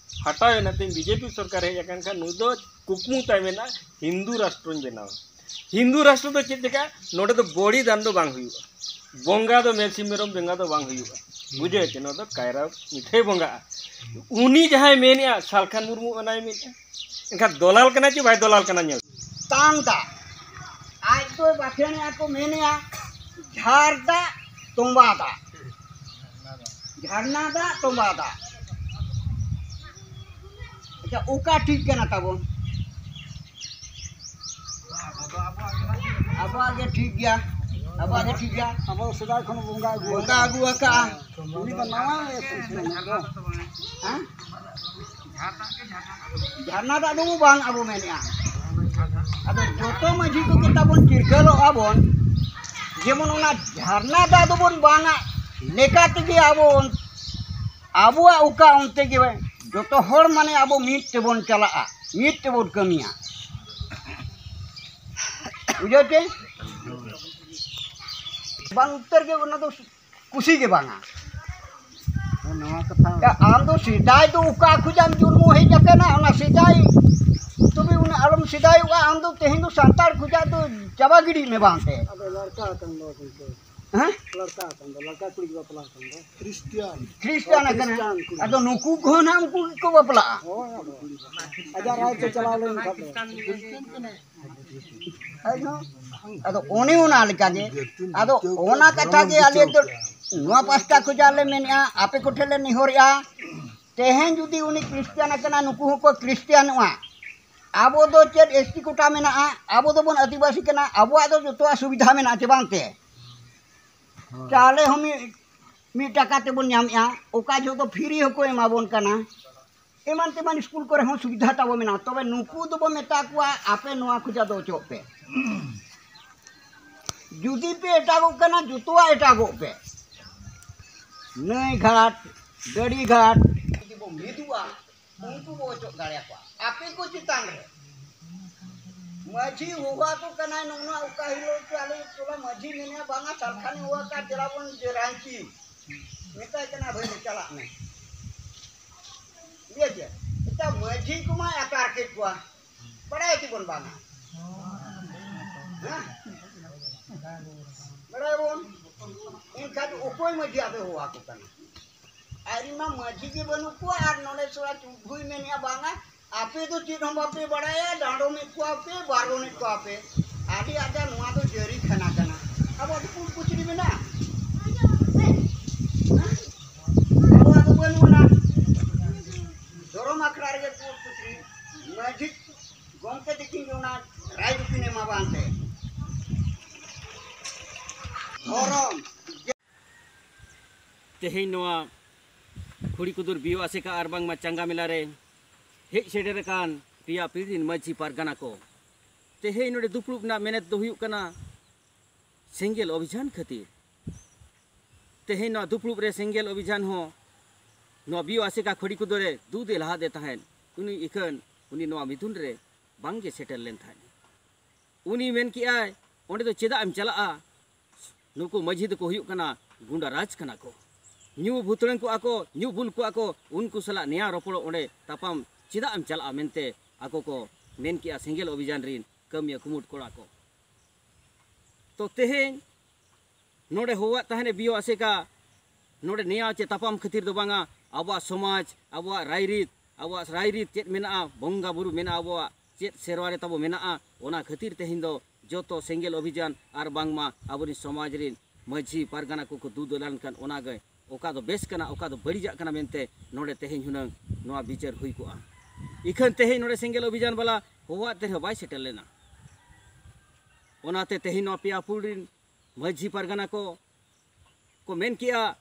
ᱦᱟᱴᱟᱣ ᱮᱱᱟ, ᱛᱮᱦᱮᱧ ᱵᱤ ᱡᱮ ᱯᱤ ᱥᱚᱨᱠᱟᱨ ᱦᱮᱡ ᱟᱠᱟᱱ ᱠᱷᱟᱱ ᱱᱩᱭ ᱫᱚ ᱠᱩᱠᱢᱩ ᱛᱟᱭ ᱢᱮᱱᱟᱜᱼᱟ ᱦᱤᱱᱫᱩ ᱨᱟᱥᱴᱨᱚᱧ ᱵᱮᱱᱟᱣᱟ᱾ ᱦᱤᱱᱫᱩ ᱨᱟᱥᱴᱨᱚ ᱫᱚ ᱪᱮᱫ ᱞᱮᱠᱟ? ᱱᱚᱰᱮ ᱫᱚ ᱵᱚᱲᱤ ᱫᱟᱱ ᱫᱚ ᱵᱟᱝ ᱦᱩᱭᱩᱜᱼᱟ, ᱵᱚᱸᱜᱟ ᱫᱚ ᱢᱮᱨᱥᱤ ᱢᱮᱨᱚᱢ ᱵᱚᱸᱜᱟ ᱫᱚ ᱵᱟᱝ ᱦᱩᱭᱩᱜᱼᱟ᱾ ᱵᱩᱡᱷᱟᱹᱣ ᱪᱮ? ᱱᱚᱣᱟ ᱫᱚ ᱠᱟᱭᱨᱟ ᱢᱤᱴᱷᱟᱹᱭ ᱵᱚᱸᱜᱟᱜᱼᱟ᱾ ᱩᱱᱤ ᱡᱟᱦᱟᱸᱭ ᱢᱮᱱᱮᱜᱼᱟ, ᱥᱟᱞᱠᱷᱟᱱ ᱢᱩᱨᱢᱩ ᱚᱱᱟᱭ ᱢᱮᱱᱮᱜᱼᱟ, ᱮᱱᱠᱷᱟᱱ ᱫᱚᱞᱟᱞ ᱠᱟᱱᱟ ᱪᱮ ᱵᱟᱭ ᱫᱚᱞᱟᱞ ᱠᱟᱱᱟ? ᱧᱮᱞ᱾ ᱛᱟᱝ ᱫᱟᱜ ᱟᱡ ᱫᱚᱭ ᱵᱟᱠᱷᱮᱬᱮᱜᱼᱟ ᱠᱚ ᱢᱮᱱᱮᱜᱼᱟ, ᱡᱷᱟᱨ ᱫᱟᱜ ᱛᱚᱸᱵᱟ ᱫᱟᱜ, ᱡᱷᱟᱨᱱᱟ ᱫᱟᱜ ᱛᱚᱸᱵᱟ ᱫᱟᱜ᱾ ᱪᱮ ᱚᱠᱟ ᱴᱷᱤᱠ ᱠᱟᱱᱟ ᱛᱟᱵᱚᱱ? ᱟᱵᱚᱣᱟᱜ ᱜᱮ ᱴᱷᱤᱠ ᱜᱮᱭᱟ, ᱟᱵᱚᱣᱟᱜ ᱜᱮ ᱴᱷᱤᱠ ᱜᱮᱭᱟ᱾ ᱟᱵᱚ ᱥᱮᱫᱟᱭ ᱠᱷᱚᱱ ᱵᱚᱸᱜᱟ ᱟᱹᱜᱩ ᱵᱚᱸᱜᱟ ᱟᱹᱜᱩ ᱟᱠᱟᱜᱼᱟ᱾ ᱩᱱᱤ ᱫᱚ ᱱᱟᱣᱟ ᱮ ᱥᱤᱥᱴᱮᱢ ᱫᱚ᱾ ᱦᱮᱸ? ᱡᱷᱟᱨᱱᱟ ᱫᱟᱜ ᱫᱚ ᱵᱟᱝ ᱟᱵᱚ ᱢᱮᱱᱮᱜᱼᱟ᱾ ᱟᱫᱚ ᱡᱚᱛᱚ ᱢᱟᱹᱡᱷᱤ ᱠᱚᱜᱮ ᱛᱟᱵᱚᱱ ᱪᱤᱨᱜᱟᱹᱞᱚᱜᱼᱟ ᱵᱚᱱ, ᱡᱮᱢᱚᱱ ᱚᱱᱟ ᱡᱷᱟᱨᱱᱟ ᱫᱟᱜ ᱫᱚᱵᱚᱱ ᱵᱟᱝᱟ ᱞᱮᱠᱟ ᱛᱮᱜᱮ ᱟᱵᱚ ᱚᱱ-, ᱟᱵᱚᱣᱟᱜ ᱚᱠᱟ ᱚᱱᱛᱮ ᱜᱮ ᱡᱚᱛᱚ ᱦᱚᱲ ᱢᱟᱱᱮ ᱟᱵᱚ ᱢᱤᱫ ᱛᱮᱵᱚᱱ ᱪᱟᱞᱟᱜᱼᱟ, ᱢᱤᱫ ᱛᱮᱵᱚᱱ ᱠᱟᱹᱢᱤᱭᱟ᱾ ᱵᱩᱡᱷᱟᱹᱣ ᱪᱮ? ᱵᱟᱝ ᱩᱛᱟᱹᱨ ᱜᱮ ᱚᱱᱟ ᱫᱚ ᱠᱩᱥᱤ ᱜᱮ ᱵᱟᱝᱟ᱾ ᱱᱚᱣᱟ ᱠᱟᱛᱷᱟ ᱟᱢ ᱫᱚ ᱥᱮᱫᱟᱭ ᱫᱚ ᱚᱠᱟ ᱠᱷᱚᱡᱟᱜ ᱮᱢ ᱡᱚᱱᱢᱚ ᱦᱮᱡ ᱟᱠᱟᱱᱟ, ᱚᱱᱟ ᱥᱮᱫᱟᱭ ᱛᱚᱵᱮ ᱩᱱᱟᱹᱜ ᱟᱞᱚᱢ ᱥᱮᱫᱟᱭᱚᱜᱼᱟ᱾ ᱟᱢ ᱫᱚ ᱛᱮᱦᱮᱧ ᱫᱚ ᱥᱟᱱᱛᱟᱲ ᱠᱷᱚᱡᱟᱜ ᱫᱚ ᱪᱟᱵᱟ ᱜᱤᱰᱤᱜ ᱢᱮ ᱵᱟᱝ ᱛᱮ᱾ ᱟᱫᱚ ᱞᱟᱲᱠᱟ ᱟᱠᱟᱱ ᱫᱚ ᱜᱚᱢᱠᱮ᱾ ᱦᱮᱸ? ᱞᱟᱲᱠᱟ ᱟᱠᱟᱱ ᱫᱚ, ᱞᱟᱲᱠᱟ ᱠᱩᱲᱤ ᱜᱮ ᱵᱟᱯᱞᱟ ᱟᱠᱟᱱ ᱫᱚ᱾ ᱠᱷᱨᱤᱥᱴᱟᱱ ᱟᱠᱟᱱᱟ᱾ ᱠᱷᱨᱤᱥᱴᱟᱱ ᱠᱩᱲᱤ᱾ ᱟᱫᱚ ᱱᱩᱠᱩ ᱠᱚᱦᱚᱸ ᱱᱟᱜ ᱩᱱᱠᱩ ᱜᱮᱠᱚ ᱵᱟᱯᱞᱟᱜᱼᱟ᱾ ᱦᱳᱭ, ᱟᱫᱚ ᱟᱡᱟᱜ ᱨᱟᱭ ᱛᱮ ᱪᱟᱞᱟᱣ ᱞᱮᱱ ᱠᱷᱟᱱ ᱫᱚ᱾ ᱟᱫᱚ ᱚᱱᱮ ᱚᱱᱟ ᱞᱮᱠᱟᱜᱮ, ᱟᱫᱚ ᱚᱱᱟ ᱠᱟᱛᱷᱟ ᱜᱮ ᱟᱞᱮ ᱫᱚ ᱱᱚᱣᱟ ᱯᱟᱥᱴᱟ ᱠᱷᱚᱱᱟᱜ ᱞᱮ ᱢᱮᱱᱮᱫᱼᱟ, ᱟᱯᱮ ᱠᱚᱴᱷᱮᱱ ᱞᱮ ᱱᱮᱦᱚᱨᱮᱜᱼᱟ, ᱛᱮᱦᱮᱧ ᱡᱩᱫᱤ ᱩᱱᱤ ᱠᱷᱨᱤᱥᱴᱟᱱ ᱟᱠᱟᱱᱟ, ᱱᱩᱠᱩ ᱦᱚᱸᱠᱚ ᱠᱷᱨᱤᱥᱴᱟᱱᱚᱜᱼᱟ᱾ ᱟᱵᱚ ᱫᱚ ᱪᱮᱫ ᱮᱥ ᱴᱤ ᱠᱳᱴᱟ ᱢᱮᱱᱟᱜᱼᱟ? ᱟᱵᱚ ᱫᱚᱵᱚᱱ ᱟᱹᱫᱤᱵᱟᱹᱥᱤ ᱠᱟᱱᱟ, ᱟᱵᱚᱣᱟᱜ ᱫᱚ ᱡᱚᱛᱚᱣᱟᱜ ᱥᱩᱵᱤᱫᱷᱟ ᱢᱮᱱᱟᱜᱼᱟ ᱪᱮ ᱵᱟᱝ ᱛᱮ? ᱪᱟᱣᱞᱮ ᱦᱚᱸ ᱢᱤᱫ, ᱢᱤᱫ ᱴᱟᱠᱟ ᱛᱮᱵᱚᱱ ᱧᱟᱢᱮᱜᱼᱟ, ᱚᱠᱟ ᱡᱚᱦᱚᱜ ᱫᱚ ᱯᱷᱤᱨᱤ ᱦᱚᱸᱠᱚ ᱮᱢᱟ ᱵᱚᱱ ᱠᱟᱱᱟ᱾ ᱮᱢᱟᱱ ᱛᱮᱢᱟᱱ ᱥᱠᱩᱞ ᱠᱚᱨᱮ ᱦᱚᱸ ᱥᱩᱵᱤᱫᱷᱟ ᱛᱟᱵᱚ ᱢᱮᱱᱟᱜᱼᱟ᱾ ᱛᱚᱵᱮ ᱱᱩᱠᱩ ᱫᱚᱵᱚ ᱢᱮᱛᱟ ᱠᱚᱣᱟ, ᱟᱯᱮ ᱱᱚᱣᱟ ᱠᱷᱚᱡᱟᱜ ᱫᱚ ᱚᱪᱚᱜ ᱯᱮ᱾ ᱡᱩᱫᱤ ᱯᱮ ᱮᱴᱟᱜᱚᱜ ᱠᱟᱱᱟ, ᱡᱚᱛᱚᱣᱟᱜ ᱮᱴᱟᱜᱚᱜ ᱯᱮ᱾ ᱱᱟᱹᱭ ᱜᱷᱟᱴ, ᱰᱟᱹᱰᱤ ᱜᱷᱟᱴ, ᱡᱩᱫᱤ ᱵᱚ ᱢᱤᱫᱚᱜᱼᱟ, ᱩᱱᱠᱩ ᱵᱚ ᱚᱪᱚᱜ ᱫᱟᱲᱮᱭᱟᱠᱚᱣᱟ᱾ ᱟᱯᱮ ᱠᱚ ᱪᱮᱛᱟᱱ ᱨᱮ ᱢᱟᱹᱡᱷᱤ ᱦᱚᱦᱚ ᱟᱠᱚ ᱠᱟᱱᱟᱭ, ᱱᱚᱜᱼᱚ ᱱᱚᱣᱟ ᱚᱠᱟ ᱦᱤᱞᱳᱜ ᱪᱚ ᱟᱞᱮ ᱴᱚᱞᱟ ᱢᱟᱹᱡᱷᱤ ᱢᱮᱱᱮᱜᱼᱟ, ᱵᱟᱝᱟ ᱥᱟᱞᱠᱷᱟᱱᱤ ᱦᱚᱦᱚ ᱟᱠᱟᱫ, ᱫᱮᱞᱟ ᱵᱚᱱ ᱡᱮ ᱨᱟᱺᱪᱤ᱾ ᱢᱮᱛᱟᱭ ᱠᱟᱱᱟ, ᱵᱷᱟᱹᱭ ᱪᱟᱞᱟᱜ ᱢᱮ᱾ ᱤᱭᱟᱹ ᱪᱮ, ᱮᱴᱟᱜ ᱢᱟᱹᱡᱷᱤ ᱠᱚᱢᱟᱭ ᱟᱠᱟᱨ ᱠᱮᱫ ᱠᱚᱣᱟ᱾ ᱵᱟᱲᱟᱭ ᱛᱮᱵᱚᱱ ᱵᱟᱝᱟ? ᱦᱮᱸ? ᱵᱟᱲᱟᱭᱟᱵᱚᱱ? ᱮᱱᱠᱷᱟᱱ ᱚᱠᱚᱭ ᱢᱟᱹᱡᱷᱤ ᱟᱯᱮ ᱦᱚᱦᱚ ᱟᱠᱚ ᱠᱟᱱᱟ? ᱟᱨ ᱤᱧ ᱢᱟ ᱢᱟᱹᱡᱷᱤ ᱜᱮ ᱵᱟᱹᱱᱩᱜ ᱠᱚᱣᱟ, ᱟᱨ ᱱᱚᱰᱮ ᱥᱚᱲᱟ ᱪᱩᱰᱷᱩᱭ ᱢᱮᱱᱮᱜᱼᱟ ᱵᱟᱝᱟ, ᱟᱯᱮ ᱫᱚ ᱪᱮᱫ ᱦᱚᱸ ᱵᱟᱯᱮ ᱵᱟᱲᱟᱭᱟ, ᱰᱟᱸᱰᱚᱢᱮᱫ ᱠᱚᱣᱟ ᱯᱮ, ᱵᱟᱨᱚᱱᱮᱫ ᱠᱚᱣᱟ ᱯᱮ᱾ ᱟᱹᱰᱤ ᱟᱸᱴ ᱱᱚᱣᱟ ᱫᱚ ᱡᱟᱹᱨᱤ ᱠᱷᱟᱱᱟ ᱠᱟᱱᱟ᱾ ᱟᱵᱚᱣᱟᱜ ᱫᱚ ᱠᱩᱞ ᱠᱩᱪᱨᱤ ᱢᱮᱱᱟᱜᱼᱟ? ᱦᱮᱸ? ᱟᱵᱚᱣᱟᱜ ᱫᱚ ᱵᱟᱹᱱᱩᱜ ᱟᱱᱟ᱾ ᱫᱷᱚᱨᱚᱢ ᱟᱠᱷᱲᱟ ᱨᱮᱜᱮ ᱠᱩᱞ ᱟᱭ ᱫᱩᱠᱷᱤᱱ ᱮᱢᱟ ᱵᱟᱝᱛᱮ᱾ ᱫᱷᱚᱨᱚᱢ᱾ ᱛᱮᱦᱮᱧ ᱱᱚᱣᱟ ᱠᱷᱩᱲᱤ ᱠᱩᱫᱩᱨ ᱵᱤᱭᱳ ᱟᱥᱮᱠᱟ ᱟᱨ ᱵᱟᱝᱢᱟ ᱪᱟᱸᱜᱟ ᱢᱮᱞᱟ ᱨᱮ ᱦᱮᱡ ᱥᱮᱴᱮᱨ ᱟᱠᱟᱱ ᱯᱮᱭᱟ ᱯᱤᱲᱦᱤ ᱨᱤᱱ ᱢᱟᱹᱡᱷᱤ ᱯᱟᱨᱜᱟᱱᱟ ᱠᱚ, ᱛᱮᱦᱮᱧ ᱱᱚᱰᱮ ᱫᱩᱯᱲᱩᱵ ᱨᱮᱱᱟᱜ ᱢᱮᱱᱮᱛ ᱫᱚ ᱦᱩᱭᱩᱜ ᱠᱟᱱᱟ ᱥᱮᱸᱜᱮᱞ ᱚᱵᱷᱤᱡᱟᱱ ᱠᱷᱟᱹᱛᱤᱨ᱾ ᱛᱮᱦᱮᱧ ᱱᱚᱣᱟ ᱫᱩᱯᱲᱩᱵ ᱨᱮ ᱥᱮᱸᱜᱮᱞ ᱚᱵᱷᱤᱡᱟᱱ ᱦᱚᱸ ᱱᱚᱣᱟ ᱵᱤᱭᱳ ᱟᱥᱮᱠᱟ ᱠᱷᱩᱲᱤ ᱠᱩᱫᱩᱨ ᱨᱮ ᱫᱩ ᱫᱮ ᱞᱟᱦᱟ ᱫᱮ ᱛᱟᱦᱮᱸᱫ, ᱩᱱᱤ ᱤᱠᱷᱟᱹᱱ ᱩᱱᱤ ᱱᱚᱣᱟ ᱢᱤᱫᱩᱱ ᱨᱮ ᱵᱟᱝᱜᱮ ᱥᱮᱴᱮᱨ ᱞᱮᱱ ᱛᱟᱦᱮᱸᱫ᱾ ᱩᱱᱤ ᱢᱮᱱ ᱠᱮᱜᱼᱟᱭ, "ᱚᱸᱰᱮ ᱫᱚ ᱪᱮᱫᱟᱜ ᱮᱢ ᱪᱟᱞᱟᱜᱼᱟ? ᱱᱩᱠᱩ ᱢᱟᱹᱡᱷᱤ ᱫᱚᱠᱚ ᱦᱩᱭᱩᱜ ᱠᱟᱱᱟ ᱜᱩᱱᱰᱟ ᱨᱟᱡᱽ ᱠᱟᱱᱟ ᱠᱚ, ᱧᱩ ᱵᱷᱩᱛᱲᱟᱹᱝ ᱠᱚᱜᱼᱟ ᱠᱚ, ᱧᱩ ᱵᱩᱞ ᱠᱚᱜᱼᱟ ᱠᱚ, ᱩᱱᱠᱩ ᱥᱟᱞᱟᱜ ᱱᱮᱭᱟ ᱨᱚᱯᱚᱲᱚᱜ ᱚᱸᱰᱮ ᱛᱟᱯᱟᱢ ᱪᱮᱫᱟᱜ ᱮᱢ ᱪᱟᱞᱟᱜᱼᱟ?" ᱢᱮᱱᱛᱮ ᱟᱠᱚ ᱠᱚ ᱢᱮᱱ ᱠᱮᱜᱼᱟ, ᱥᱮᱸᱜᱮᱞ ᱚᱵᱷᱤᱡᱟᱱ ᱨᱤᱱ ᱠᱟᱹᱢᱤᱭᱟᱹ ᱠᱩᱢᱩᱴ ᱠᱚᱲᱟ ᱠᱚ᱾ ᱛᱚ ᱛᱮᱦᱮᱧ ᱱᱚᱰᱮ ᱦᱚᱦᱚᱣᱟᱫ ᱛᱟᱦᱮᱱᱮ ᱵᱤᱭᱳ ᱟᱥᱮᱠᱟ, ᱱᱚᱰᱮ ᱱᱮᱭᱟᱣ ᱪᱮ ᱛᱟᱯᱟᱢ ᱠᱷᱟᱹᱛᱤᱨ ᱫᱚ ᱵᱟᱝᱟ, ᱟᱵᱚᱣᱟᱜ ᱥᱚᱢᱟᱡᱽ, ᱟᱵᱚᱣᱟᱜ ᱨᱟᱭᱨᱤᱛ, ᱟᱵᱚᱣᱟᱜ ᱨᱟᱭᱨᱤᱛ ᱪᱮᱫ ᱢᱮᱱᱟᱜᱼᱟ, ᱵᱚᱸᱜᱟ ᱵᱩᱨᱩ ᱢᱮᱱᱟᱜᱼᱟ, ᱟᱵᱚᱣᱟᱜ ᱪᱮᱫ ᱥᱮᱨᱣᱟ ᱨᱮ ᱛᱟᱵᱚ ᱢᱮᱱᱟᱜᱼᱟ, ᱚᱱᱟ ᱠᱷᱟᱹᱛᱤᱨ ᱛᱮᱦᱮᱧ ᱫᱚ ᱡᱚᱛᱚ ᱥᱮᱸᱜᱮᱞ ᱚᱵᱷᱤᱡᱟᱱ ᱟᱨ ᱵᱟᱝᱢᱟ ᱟᱵᱚᱨᱮᱱ ᱥᱚᱢᱟᱡᱽ ᱨᱮᱱ ᱢᱟᱹᱡᱷᱤ ᱯᱟᱨᱜᱟᱱᱟ ᱠᱚᱠᱚ ᱫᱩ ᱫᱚᱞᱟᱱ ᱠᱟᱱ, ᱚᱱᱟᱜᱮ ᱚᱠᱟ ᱫᱚ ᱵᱮᱥ ᱠᱟᱱᱟ, ᱚᱠᱟ ᱫᱚ ᱵᱟᱹᱲᱤᱡᱟᱜ ᱠᱟᱱᱟ ᱢᱮᱱᱛᱮ ᱱᱚᱰᱮ ᱛᱮᱦᱮᱧ ᱦᱩᱱᱟᱹᱝ ᱱᱚᱣᱟ ᱵᱤᱪᱟᱹᱨ ᱦᱩᱭ ᱠᱚᱜᱼᱟ᱾ ᱤᱠᱷᱟᱹᱱ ᱛᱮᱦᱮᱧ ᱱᱚᱰᱮ ᱥᱮᱸᱜᱮᱞ ᱚᱵᱷᱤᱡᱟᱱ ᱵᱟᱞᱟ ᱦᱚᱦᱚᱣᱟᱫ ᱛᱮ ᱨᱮᱦᱚᱸ ᱵᱟᱭ ᱥᱮᱴᱮᱨ ᱞᱮᱱᱟ᱾ ᱚᱱᱟᱛᱮ ᱛᱮᱦᱮᱧ ᱱᱚᱣᱟ ᱯᱮᱭᱟ ᱯᱩᱲ ᱨᱮᱱ ᱢᱟᱹᱡᱷᱤ ᱯᱟᱨᱜᱟᱱᱟ ᱠᱚ ᱠᱚ ᱢᱮᱱ ᱠᱮᱜᱼᱟ,